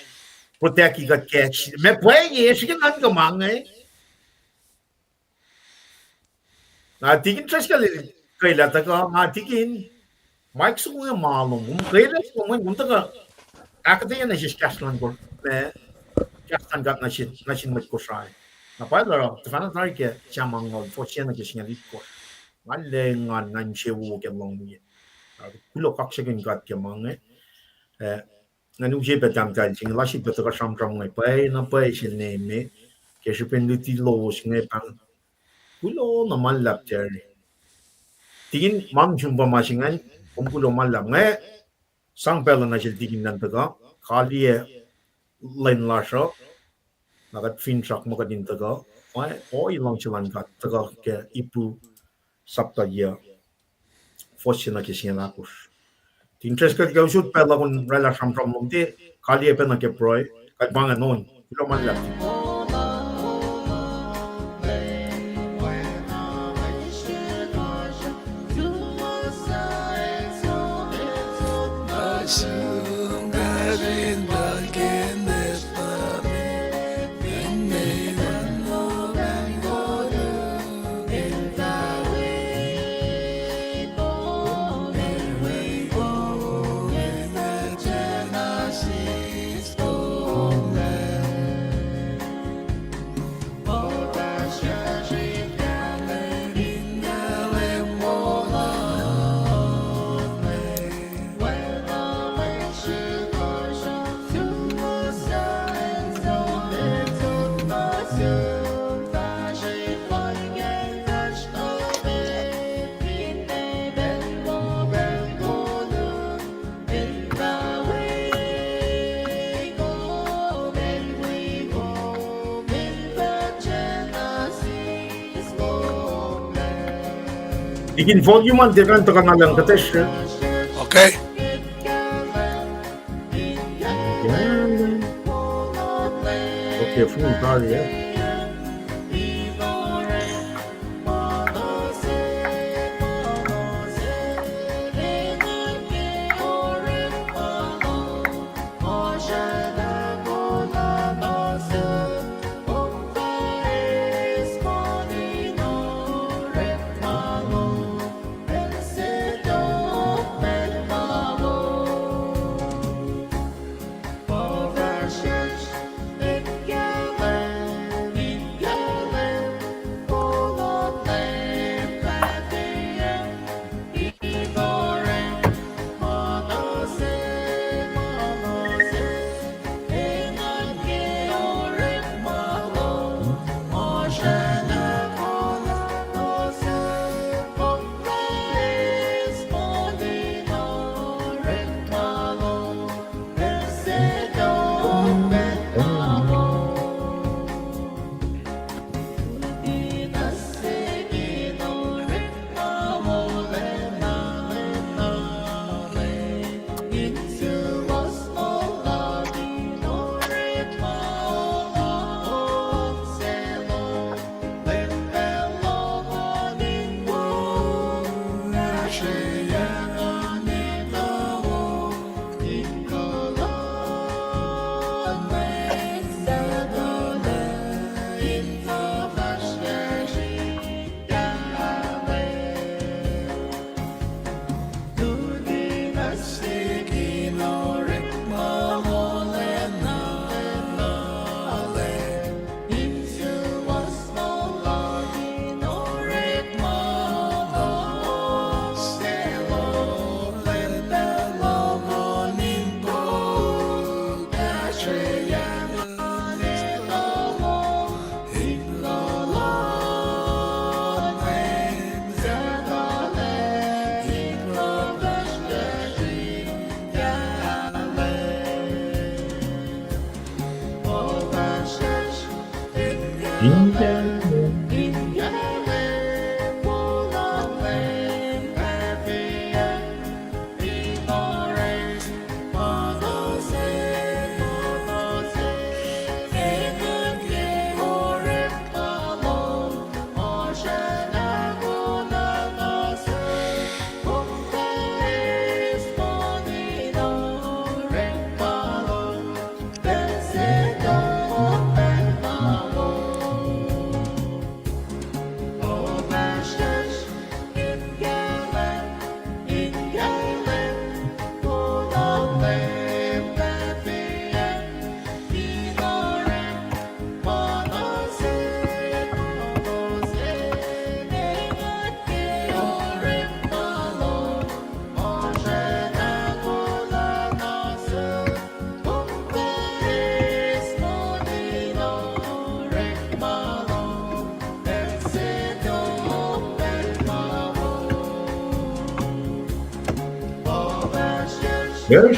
protect kuht ke, ma pwacye srihke nuhnkuh ma inge. Na Tikin Driscoll el kwelah tuhkuh, nga Tikin, Mike, soko inge ma lom, kom kwelah soko inge, kom tuhkuh ahkuhtweyac nuh sesr kahs luhn Kos-, ma, kahs luhn God nuh sin, nuh sin mwet Kosrae. Na pwacye lah tuhfahna tari ke Sam angngaul, fuhs se nuh ke singucul itkohsr. Nga lwengan na insewowo ke lohng inge. Na kuloh kaksakihn God ke ma inge. Eh, ngan use pac tahmtahel se inge, lasr pac tuhkuh sramsram inge pwacye na pwacye sel neme, ke srihpen luti lowos inge pahng. Kuloh na ma luhlahp tari. Tikin, ma kom sun pa ma se ingacn, kom kuloh ma luhlahp inge, sang pacl uh nuh sel Tikin an tuhkuh, kaliyac lwen lasr uh, na kuht finsrak muh kuht in tuhkuh, ohi luhngse luhn God tuhkuh ke Hebrew sapta yac, fuhs se nuh ke singucul ahkosr. Tikin Driscoll, ke usot pacl uh kom oraclah sramsram lom, tiac kaliyac pac nuh ke pruhe, kuht pa inge on. Kuloh ma luhlahp. Tikin, volume an tiac kuh in tuhkuh na lucng kuhtuh srihk. Okay. Okay, fun tari, eh? Yes.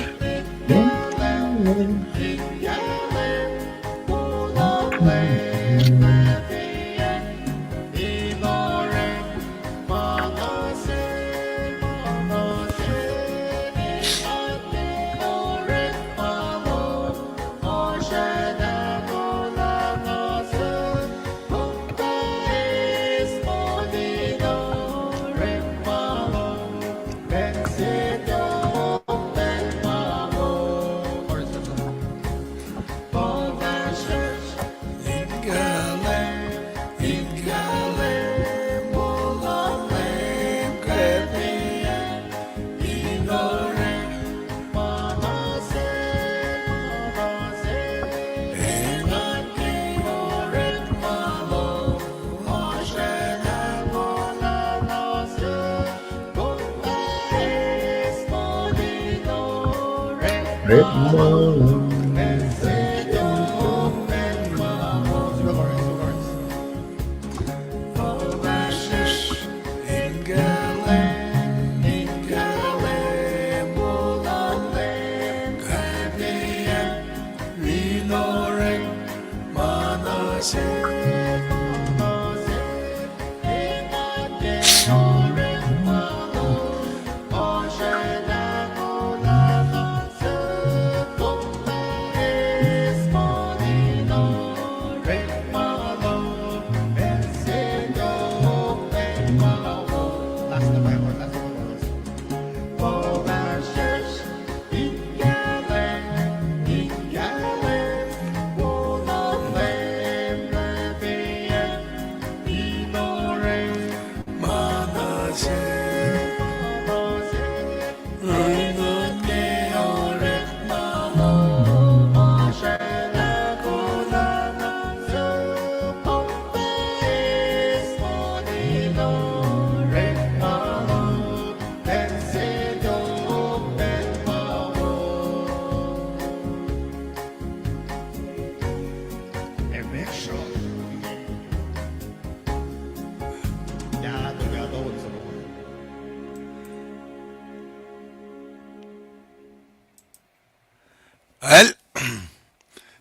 Well,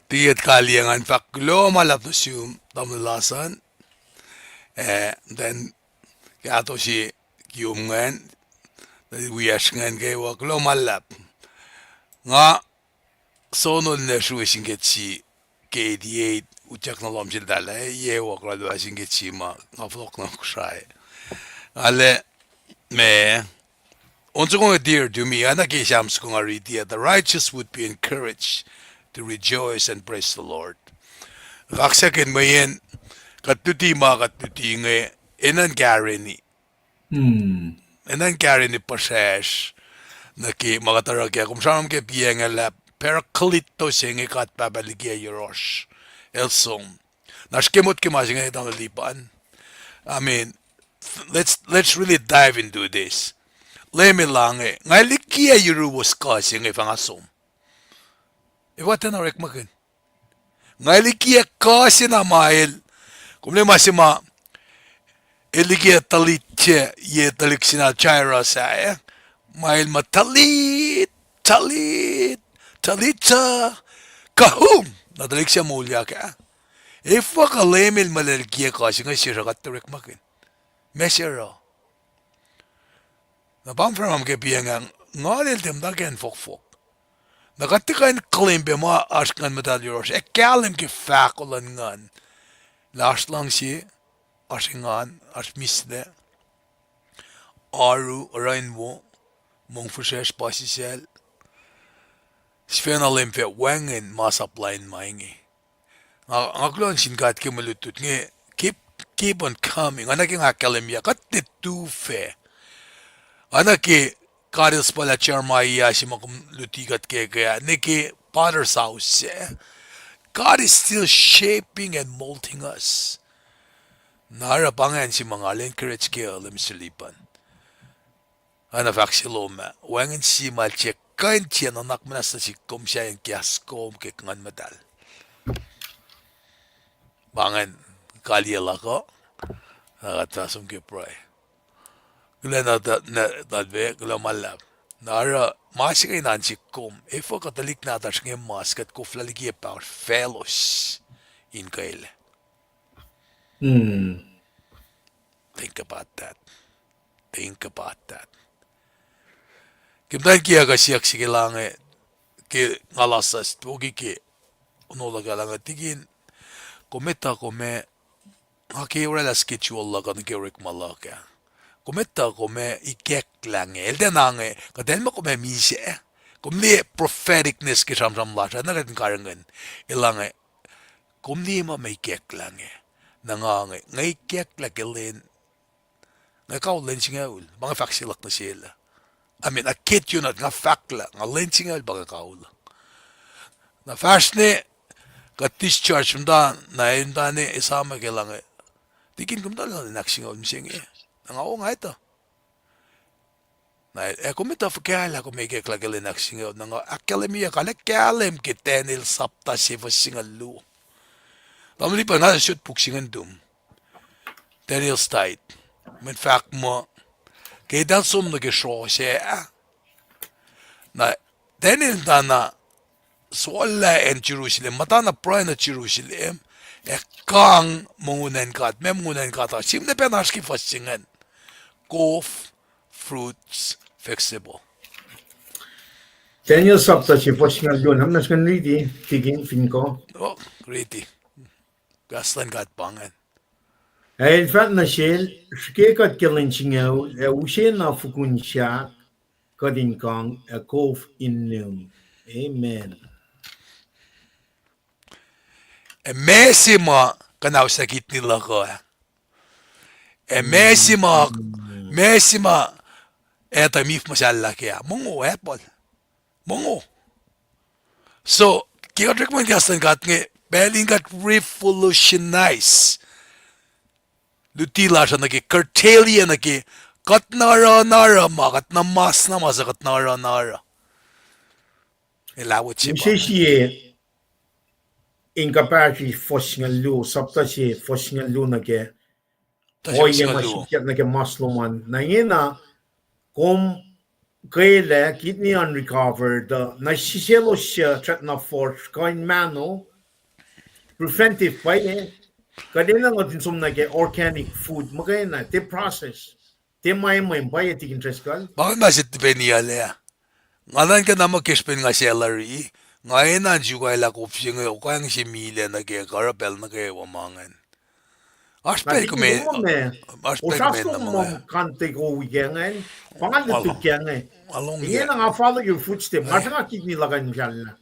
tiac kaliyacng an fahk kuloh ma luhlahp nuh sum tamuhlwel Lasan. Eh, then, kahto se kiom ingacn, wiyacsr ingacn kwewa kuloh ma luhlahp. Nga sonol na sruwe sin ke si ke eighty-eight, utyak nuh lohm sel tala, eh, ye wak ralua sin ke si ma nga fohlohk nuh Kosrae. Ale, me, on soko dear to me, ana ke Sam soko nga riti ah, the righteous would be encouraged to rejoice and praise the Lord. Kaksakihn mweyen kuht luti ma kuht luti inge, enenuh in kareni. Enenuh in kareni puhsracsr nuh ke ma kuht oruh ke, kom sramsram ke piacng ah lah Parakletos se inge God Pahpah likiyac yohrohsr. El som. Na srihke motko ma se inge tamuhlwel Lipan. I mean, let's, let's really dive into this. Leum El ange, nga likiyac yuruwos kuh se inge fah nga som. Efuh tiacna orekmakihn? Nga likiyac kuh se na ma el, kom liye ma se ma, el likiyac tuhlihk se, ye tuhlihk se na Jairus ah, eh? Ma el muh, Talitha, Talitha, Talitha, koum. Na tuhlihk se moulyak ah. Efuh kuh Leum El muhlel kiyuhk uh, se inge sesr uh kuht orekmakihn. Meac se oruh? Na pa sramsram ke piacng ah, ngan el tiac muhta ke acn fohkfohk. Na kuht tiac kuh in claim pac muh oasr Nguhn Muhtahl yohrohsr ac kahlwem ke fahko luhn Nguhn. Lah oasr luhngse, oasr engan, oasr mihslac, oaru, oruh in wo, mongfihsrwacsr, puhsisacl. Sifacna Leum fah wacngihn masap lain ma inge. Nga, nga kuloh nuh sin God ke mwe lutlut inge, keep, keep on coming. Oacna ke nga ahkkahlwemye, kuht tiac tu fac. Oacna ke God El suhpwaclah Jeremiah se ma kom luti kuht ke, ke, nuh ke potter's house se. God is still shaping and molding us. Na oruh pa ingacn se ma nga encourage ke uh, Mister Lipan. Oacna fahk se lom ah, wacngihn sie ma el tiac kuh in tiac nuhnak muhnahs nuh sihk kom sahyacn kahs kom ke Nguhn Muhtahl. Pa ingacn kaliyac luhk uh, na kuht fah som ke pruhe. Kuloh na, na, na, kuloh ma luhlahp. Na oruh ma se inge in oan sihk kom, efuh kuht tuhlihk nahtuhsr inge mas kuht koflah liki pac fellowship in kwelac. Think about that. Think about that. Ke muhtwacn kiyuhk uh siyuck sihk lah inge, ke nga laslas tuki ke ono luhk ah lah inge, tikin, kom etuh kom ac, nga ke oraclah schedule luhk uh nuh ke orekma luhk ah. Kom etuh kom ac ikacklah inge, el tiacna inge, kuht el muh kom ac misac. Kom liye propheticness ke sramsram lasr ah, na kuht in karihngihn, el lah inge, kom liye ma ma ikacklah inge. Na nga inge, nga ikacklah ke lwen, nga kaul lwen singucul, pa nga fahk se luhk nuh sel ah. I mean, I kid you not, nga fahk lah, nga lwen singucul pa nga kaul. Na fahsr ne, kuht discharge muhta, na el muhta ne, esam ke lah inge, tikin, kom etuh lah lwen ahksingucul mihsenge. Na nga, o, nga etuh. Na ac kom etuh fuhkah lah kom ikacklah ke lwen ahksingucul? Na nga ahkkahlwemye, kalmac kahlwem ke Daniel sapta se fuhs singucul luo. Tamuhlwel, pa nga sot puk se ingacn tum. Daniel's tithe. Mweyen fahk muh, ke eltahl som nuh ke srohsr ah, na Daniel muhtana sollac acn Jerusalem, muhtana pruhe nuh Jerusalem, ac kang mongo nuh in God, ma mongo nuh in God uh. Sihmlac pacna oasr ke fuhs se ingacn. Kof, fruits, vegetable. Daniel sapta se fuhs singucul luo, na muhnahs ngan riti, tikin, fin kuh. O, riti. Kahs luhn God pa ingacn. Ac el fahk nuh sel, srihke kuht ke lwen singucul, ac use na fukun sahk, kuht in kang, ac kof in nihm. Amen. Ac meac se ma kuhnausyuck kidney luhk uh? Ac meac se ma, meac se ma etuh mif muhsahllah kac ah? Mongo, apple. Mongo. So, ke kuht orekmakihn kahs luhn God inge, pacl in kuht revolutionize luti lasr uh nuh ke, curtail-ye nuh ke, kuht na oruh na oruh ma, kuht na mas na ma suc kuht na oruh na oruh. Elah wot se pa. Use sie in kapahsri fuhs singucul luo, sapta se fuhs singucul luo nuh ke, ohiyac ma sikyak nuh ke mas lom an. Na ingena, kom kwelac, kidney unrecovered, uh, na siselos suc tret na fuhsr kuh in mahno, preventive pwacye, kuht enenuh in som nuh ke organic food, muhkwena, tiac process, tiac ma emwem pwacye, tikin Driscoll. Pa ingacn ma se tiac peniallac. Nga nuhnkuh na muh ke srihpen nga salary, nga enenuh in sukailah kof se inge, okang se milac nuh ke, kuh oruh pacl nuh kwewa ma ingacn. Oasr pacl kom, oasr pacl kom enenuh ma, kante ko wi ke ingacn, pa nga lutuk ke inge. Ingena nga follow your footstep, nga sruhnga kidney luhk an muhsahllah.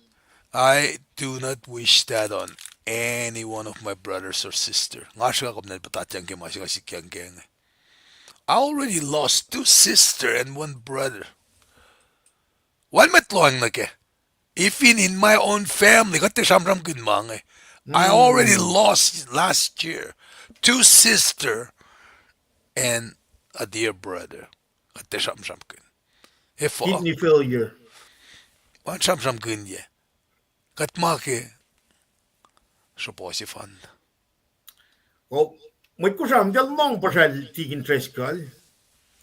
I do not wish that on any one of my brothers or sister. Nga sruhnga kom nuh in puhtatyang ke ma se nga sikyang ke inge. I already lost two sister and one brother. Wal mwet lohacng nuh kac. Even in my own family, kuht tiac sramsramkihn ma inge. I already lost last year two sister and a dear brother. Kuht tiac sramsramkihn. Efuh? Kidney failure. Wal sramsramkihn ye. Kuht ma ke sropo sefanna. O, mwet Kosrae, kom tiac lohng puhsral tikin Driscoll.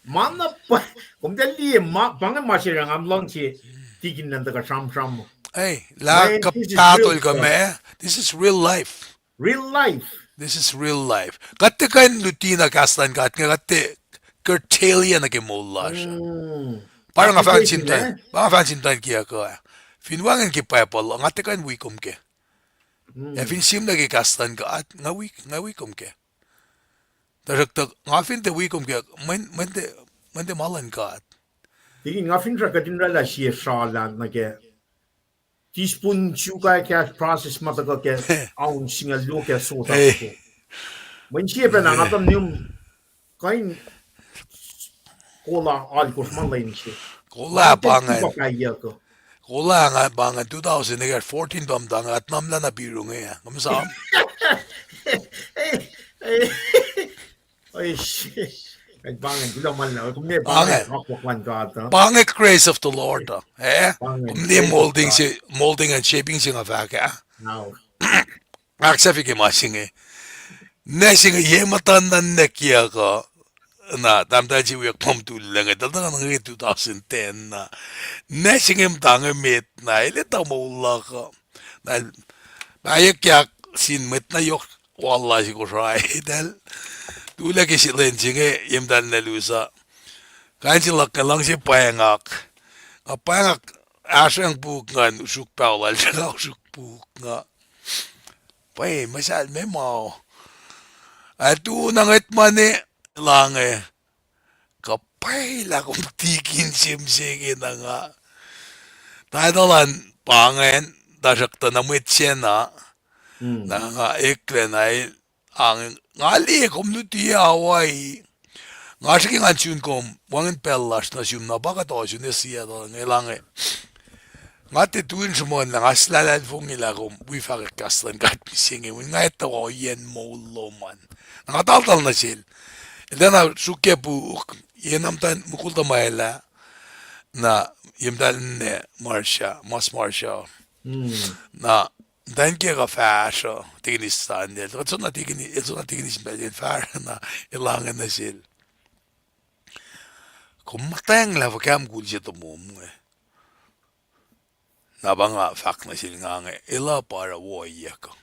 Ma na pa, kom tiac liye ma, pa inge ma se nga luhngse tikin nahtuhk uh sramsram. Ei, lah kuh pahtol kuh ma, this is real life. Real life. This is real life. Kuht tiac kuh in luti na kahs luhn God inge, kuht tiac curtail-ye nuh ke moul lasr uh. Pa nga fahk sin muhtwacn, pa nga fahk sin muhtwacn kiyuhk uh, fin wacngihn ke Bible uh, nga tiac kuh in wi kom kac. Ac fin sihmlac ke kahs luhn God, nga wi, nga wi kom kac. Tuhsruhktuh nga fin tiac wi kom kac, mweyen, mweyen tiac ma luhn God. Tikin, nga finsrak kuht in oraclah sie srala nuh ke teaspoon sugar kahs, process ma tuhkuh ke ounce singucul luo ke soda. Mweyen sie pacna nga tuh nihm kuh in kola alkosr ma lwen se. Kola pa ingacn. Kola nga pa ingacn two thousand fourteen pa muhta nga atnamlah na piru inge. Kom esam? Pa inge grace of the Lord uh, eh? Kom liye molding se, molding and shaping se nga fahk ah. Ahksahfye ke ma se inge. Ninac se inge ye muhtuhn nuhnak kiyuhk uh, na tahmtahel se wiyuck ma mutul inge, tuh tuh nge two thousand ten na. Ninac se inge muhta inge met na, el etuh moul luhk uh. Na el pahyuckyak sin mwet na yohk wal lasr Kosrae, eltahl tuhlac ke lwen se inge ye muhtahl ninac lusr uh. Kain se luhk inge luhngse pwacngak. Nga pwacngak, ahsrwacng puk ngan usruk paho lal, srwaclah usruk puk nga. Pwacye, muhsahl me ma. Ac tu na ngwet ma ne, elange, kuh pwacye lah kom tikin se mihsenge na nga. Title an pa ingacn, tuhsruhktuh na mwet sacna, na nga eklac na el, nga liye kom luti Hawaii. Nga srihke ngan sun kom wacngihn pacl lasr nuh sum na pa kuht ohsun ac Seattle inge, elange. Nga tiac tu in sruhmuhnlah, nga sulaclah luhlahlfongi lah kom wi fahkwack kahs luhn God mihsenge, mweyen nga etuh ohiyacn moul lom an. Na nga taltal nuh sel. El tiacna sruokyac puk, ye na muhtwacn mukul tuhmwacl ah, na ye muhtahl ninac Marsha, Mas Marsha. Na muhtwacn kiyuhk uh fahsruh, tikinis sanyacl. Kuht soenna tikinis, el soenna tikinis in pacl in fahsruh na, elange nuh sel, kom muhtwacnglah fuhkah mukul se tomom inge. Na pa nga fahk nuh sel nga inge, el uh pa oruh woiyuck uh.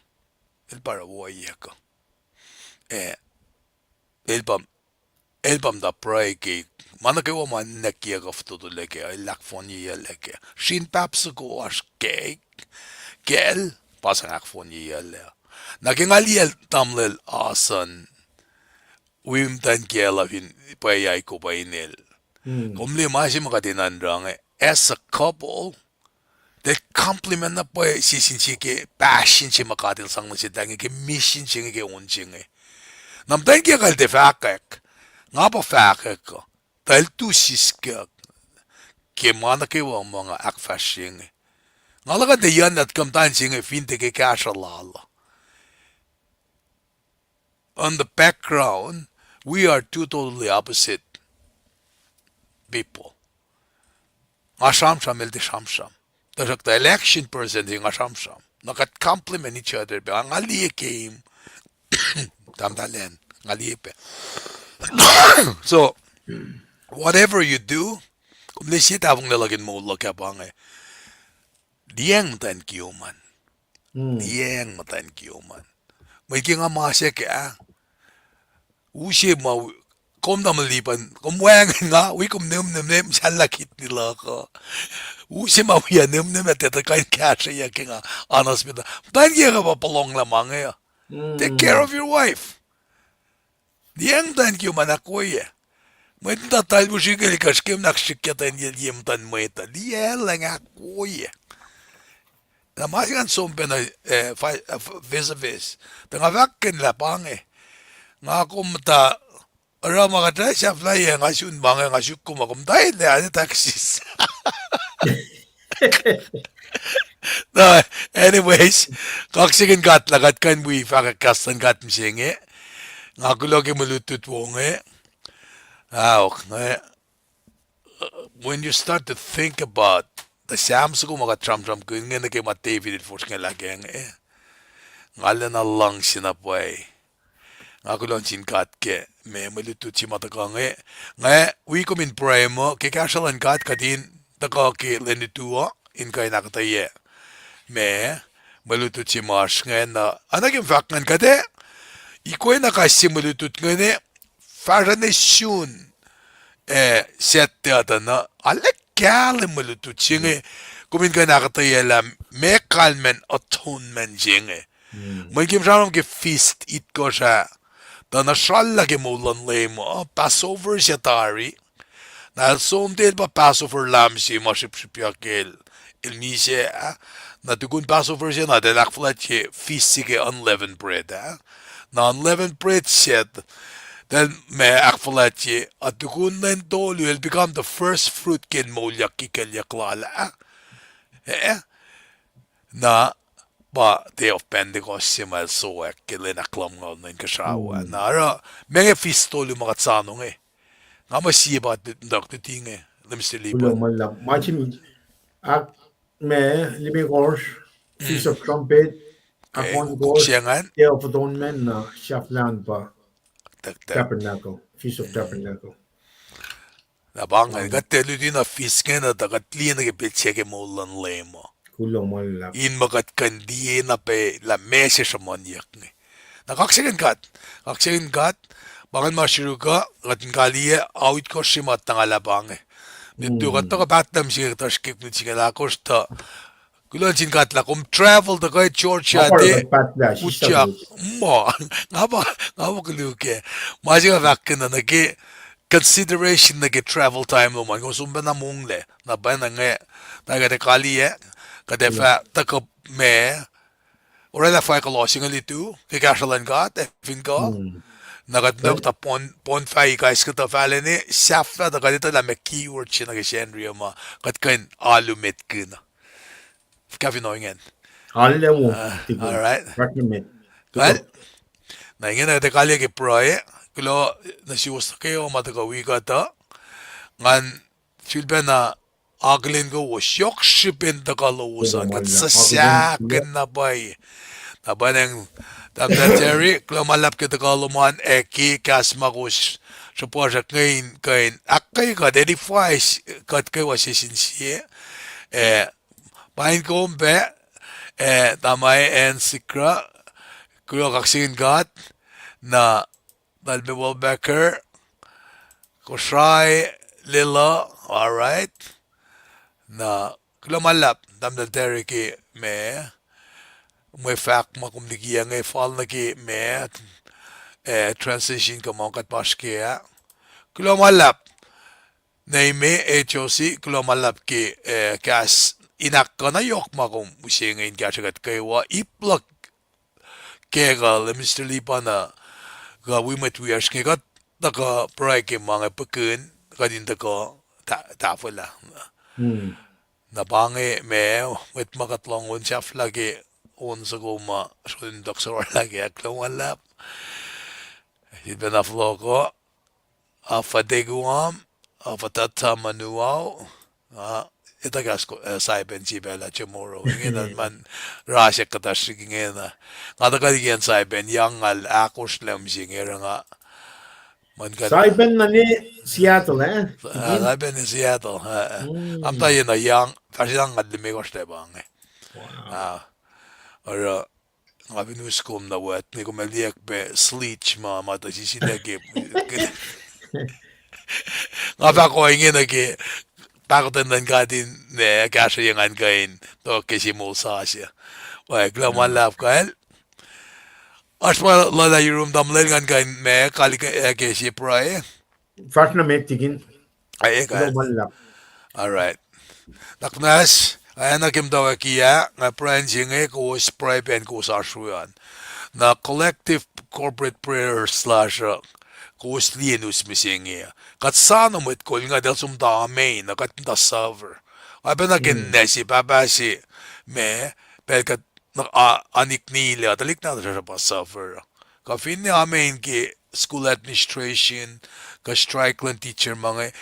El pa oruh woiyuck uh. Eh, el pa, el pa muhta pruhe ke ma nuh kwewa ma ninac kiyuhk uh fototolac kac, el ahkfohnyeyelah kac. Srin pahpah soko oasr kac, kacl, pa sang ahkfohnyeyelah. Na ke nga liyacl tamuhlwel Asan, wi muhtwacn kiyacl uh fin pwacye ko pa inel. Kom liye ma se ma kuht enenuh in oruh inge, as a couple, they complement na pwacye sie sin sie ke passion se ma God El sang nuh seltahl inge, ke mission se inge, ke on se inge. Na muhtwacn kiyuhk uh el tiac fahkwack, nga pa fahkwack uh, tuh el tu siskyak ke ma nuh kwewa ma nga ahkfahsrye inge. Nga luhkuhn tiac yucnat kuh muhtwacn se inge fin tiac ke kahsruh lal uh. On the background, we are two totally opposite people. Nga sramsram, el tiac sramsram. Tuhsruhktuh el action person se, nga sramsram. Na kuht complement each other pac. Nga liye ke, tahmtahel an, nga liye pac. So, whatever you do, kom liye sie tahfonglac luhk in moul luhk ah pa inge, liyacacng muhtwacn kiyom an. Liyacacng muhtwacn kiyom an. Mweyen ke nga masack ah, use ma, kom na muh lipan, kom wacngihn nga, wi kom nihmnihm, nihmnihm sahlah kidney luhk uh. Use ma wi ah nihmnihm ah, tiac tuh kuh in kahsrweyuck ke nga, honest met. Muhtwacn kiyuhk uh pa prolong lah ma inge uh. Take care of your wife. Liyacacng muhtwacn kiyom an ahkwoye. Mwet muhta talbu srihkel kuh srihke munak srihkyak tuh in ye muhtuhn mwet uh. Liyacacng ahkwoye. Na ma se ngan som pacna, eh, face to face. Tuh nga fahkkihn lah pa inge, nga kom muhta oruh ma kuht sahflahiyac, nga sun ma inge, nga suk kom, kom muhta elac, ane taxes. Na, anyways, kaksakihn God lah kuht kuh in wi fahkwack kahs luhn God mihsenge. Nga kuloh ke mwe lutlut wo inge. Aok, eh, when you start to think about the Psalm soko ma kuht sramsramkihn inge nuh ke ma David el fosrngahlah kac inge, nga lacna luhngse na pwacye. Nga kuloh nuh sin God ke mwe, mwe lutlut se ma tuhkuh inge. Nga wi kom in pruhe muh ke kahsruh luhn God kuht in tuhkuh ke lwen lutu uh in kuh in ahkuhtweyac ma Mwe lutlut se ma oasr ingacn uh, oacna ke fahk ingacn kuht ac, ikwe na kais sie mwe lutlut ingacn, fahsruh ne sun, eh, Saturday uh tuh na, arlac kahlwem mwe lutlut se inge, kom in kuh in ahkuhtweyac lah meac kalmacn atonement se inge. Mweyen ke sramsram ke feast itkohsr ah, tuh na srallah ke moul luhn Leum uh, Passover se tari, na el som tuh el pa Passover lamb se ma srihpsrihpyak el, el misac ah. Na tukun Passover se na, tuh el ahkfuhlwactye feast se ke unleavened bread ah. Na unleavened bread se, tuh el ma ahkfuhlwactye, a tukun lwen tolu el become the first fruit ke el moulyak ke kuclyuck lal ah. Eh, na pa day of Pentecost se ma el sowack ke lwen ahkluhmngaul nuh inkuhsrao ah. Na oruh, meac inge feast tolu ma kuht soano inge? Nga muh sie pa tok luti inge, Minister Lipan. Ma, ma, ma limekohsr, Feast of Trumpet, ahkohnkohsr, Day of Atonement, na sahflah an pa Tabernacle, Feast of Tabernacle. Na pa inge, kuht tiac luti na feast inge na tuh kuht liye nuh ke petsac ke moul luhn Leum uh. In muh kuht kuh in liye na pac lah meac se sruhmuhnyuck inge. Na kaksakihn God, kaksakihn God, pa ingacn ma siruk uh, kuht in kaliyac, ao itkohsr se ma tuh nga lah pa inge. Nittu kuht tuhkuh pahtlac mihsenge kuhtuh srihke mihsenge lah ahkosr tuh, kuloh nuh sin God lah kom travel tuhkuh Georgia ah, utyak muh, nga pa, nga pa koluk ah. Ma se nga fahkkihn nuh ke consideration nuh ke travel time lom an, kom som pacna monglac, na pacna inge, na kuht ac kaliyac, kuht ac fah tuhkuh ma oraclah fahk kuloh se inge lutu ke kahsruh luhn God ac fin kuh. Na kuht nuh kuhtuh pon, pon fah kais kuhtuh fahlacna, sahflah tuh kuht etuh lah meac keyword se nuh ke Sacnri uh ma kuht kuh in alu met kihn. Fuhkah fin ohingacn? All right. Na ingena kuht ac kaliyac ke pruhe, kuloh nuh suwos nuh kwewa ma tuhkuh wi kuhtuh. Ngan sulpacna akihlen kowos yohk srihpen tuhkuh lowos an, kuht suhsahkihn na pwacye. Na pwacnwacng, Tahmtahel Terry, kuloh ma luhlahp ke tuhkuh lom an, ac ke kahs ma kowos sruhpuhsrak inge in kuh in ahkkweye kuht, edify kuht kwewa sie sin sie. Eh, pain kom pac, eh, Tamai Ann Sikra, kuloh kaksakihn God, na Talbe Welbecker, Kosrae Lila, all right. Na kuloh ma luhlahp, Tahmtahel Terry, ke ma, mwe fahk ma kom likiyacnge fal nuh ke ma, eh, transition kuh ma kuht pa srihke ah. Kuloh ma luhlahp, Neime, eh, Josie, kuloh ma luhlahp ke, eh, kahs in ahkkuhna yohk ma kom use inge in kahsruh kuht kwewa, ip luhk ke kuh, Minister Lipan, kuh wi mwet wiyacsr inge kuht tuhkuh pruhe ke ma inge pukihn kuht in tuhkuh ta-, tahfwelah. Na pa inge ma, mwet ma kuht lohng on sahflah ke on soko ma sronin tohk sohrohlah ke, kuloh ma luhlahp. Sifilpacna fohlohkoh, Afadekuam, Afatata Manuao, ah, etuh kahs ko-, eh, Saipan sie pacl ah tomorrow. Ingena man rasek kuhtasrihk ingena. Nga tuhkuh liki acn Saipan, yang ngal ahkosr lem se inge oruh nga. Saipan nuh Seattle, eh? Ah, Saipan nuh Seattle, ah. Amta ye na yang, fahsr yang ngal limekohsr lah pa inge. Ah, oruh nga fin us kom na wet, ne kom ac liye pac sledge ma, ma tuh sisilac ke. Nga fahk ohinge nuh ke pahkotwen luhn God in, ne kahsruh ye ngan kuh in tok ke sie moul sasuc. Wa, kuloh ma luhlahp kacl. Oasr ma luhlah yurum tamuhlwel ngan kuh in ma kali ke, eh, ke sie pruhe. Fahsr nuh met tikin. Kuloh ma luhlahp. All right. Nuhnak muhnahs, oacna ke muhtwacwacack ah, nga pruhe se inge kowos pruhe pac in kowos oasr we an. Na collective corporate prayer lasr uh, kowos liye in us mihsenge. Kuht soano mwet kol inge, eltahl som muhta amen, na kuht muhta suffer. Oacpacna ke ninac se, pahpah se, ma, pacl kuht na, a, a nicknacklac, tuhlihk nahtuhsr pa suffer. Kuh finne amen ke school administration, kuh strike luhn teacher ma inge,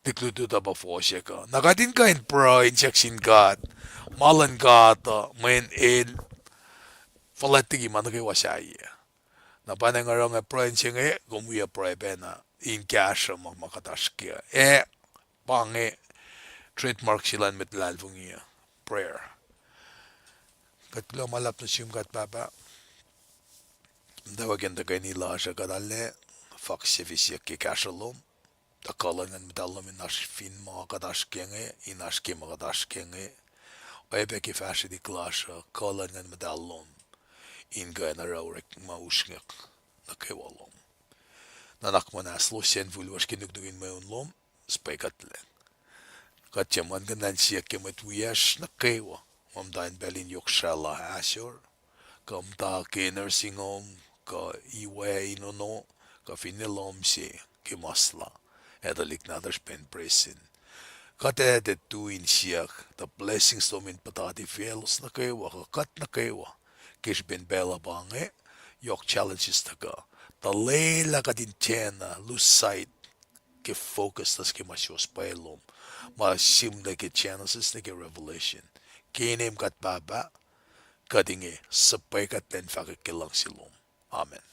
tuhlihk lutlut uh pa fohsack uh. Na kuht in kuh in pruhe in siyuck sin God, ma luhn God uh, mweyen El fuhlwact liki ma nuh kwewa sahyac. Na pa inge oruh nga pruhe se inge, kom wi pruhe pacna in kahsruh ma, ma kuht oasr ke. Ac pa inge trademark se luhn mwet luhlahlfongi uh, prayer. Kuht kuloh ma luhlahp nuh sum God Pahpah. Muhtwacwacack in tuhkweni lasr uh kuht arlac fahk sifil siyuck ke kahsruh lom, tuh kuh luhn Nguhn Muhtahl lom in oasr fin ma kuht oasr ke inge, in oasr ke ma kuht oasr ke inge. Oacyacpac ke fahsrwelihk lasr uh, kuh luhn Nguhn Muhtahl lom in kuh in oruh orek ma usrnguck nuh kwewa lom. Nuhnak muhnahs lohsr acn fihl lasr ke nuknuk in mweun lom, suhpwekuhtlac. Kuht tiac muhlkuhnlah in siyuck ke mwet wiyacsr nuh kwewa ma muhta in pacl in yohk srahlah ahsor, kuh muhta ke nursing home, kuh iwac in ono, kuh finne lohm se ke masla, ac tuhlihk nahtuhsr pac in presin. Kuht etuh tu in siyuck tuh blessings lom in puhtati faclos nuh kwewa, kuh kuht nuh kwewa, ke srihpen pacl uh pa inge, yohk challenges tuhkuh. Tuh lwelah kuht in tiacna lose sight ke focus lasr ke ma suwohs pwacye lom, ma sihmlac ke Genesis nuh ke Revelation. Ke inem God Pahpah, kuht inge suhpwekuhtlac in fahkwack ke luhngse lom. Amen.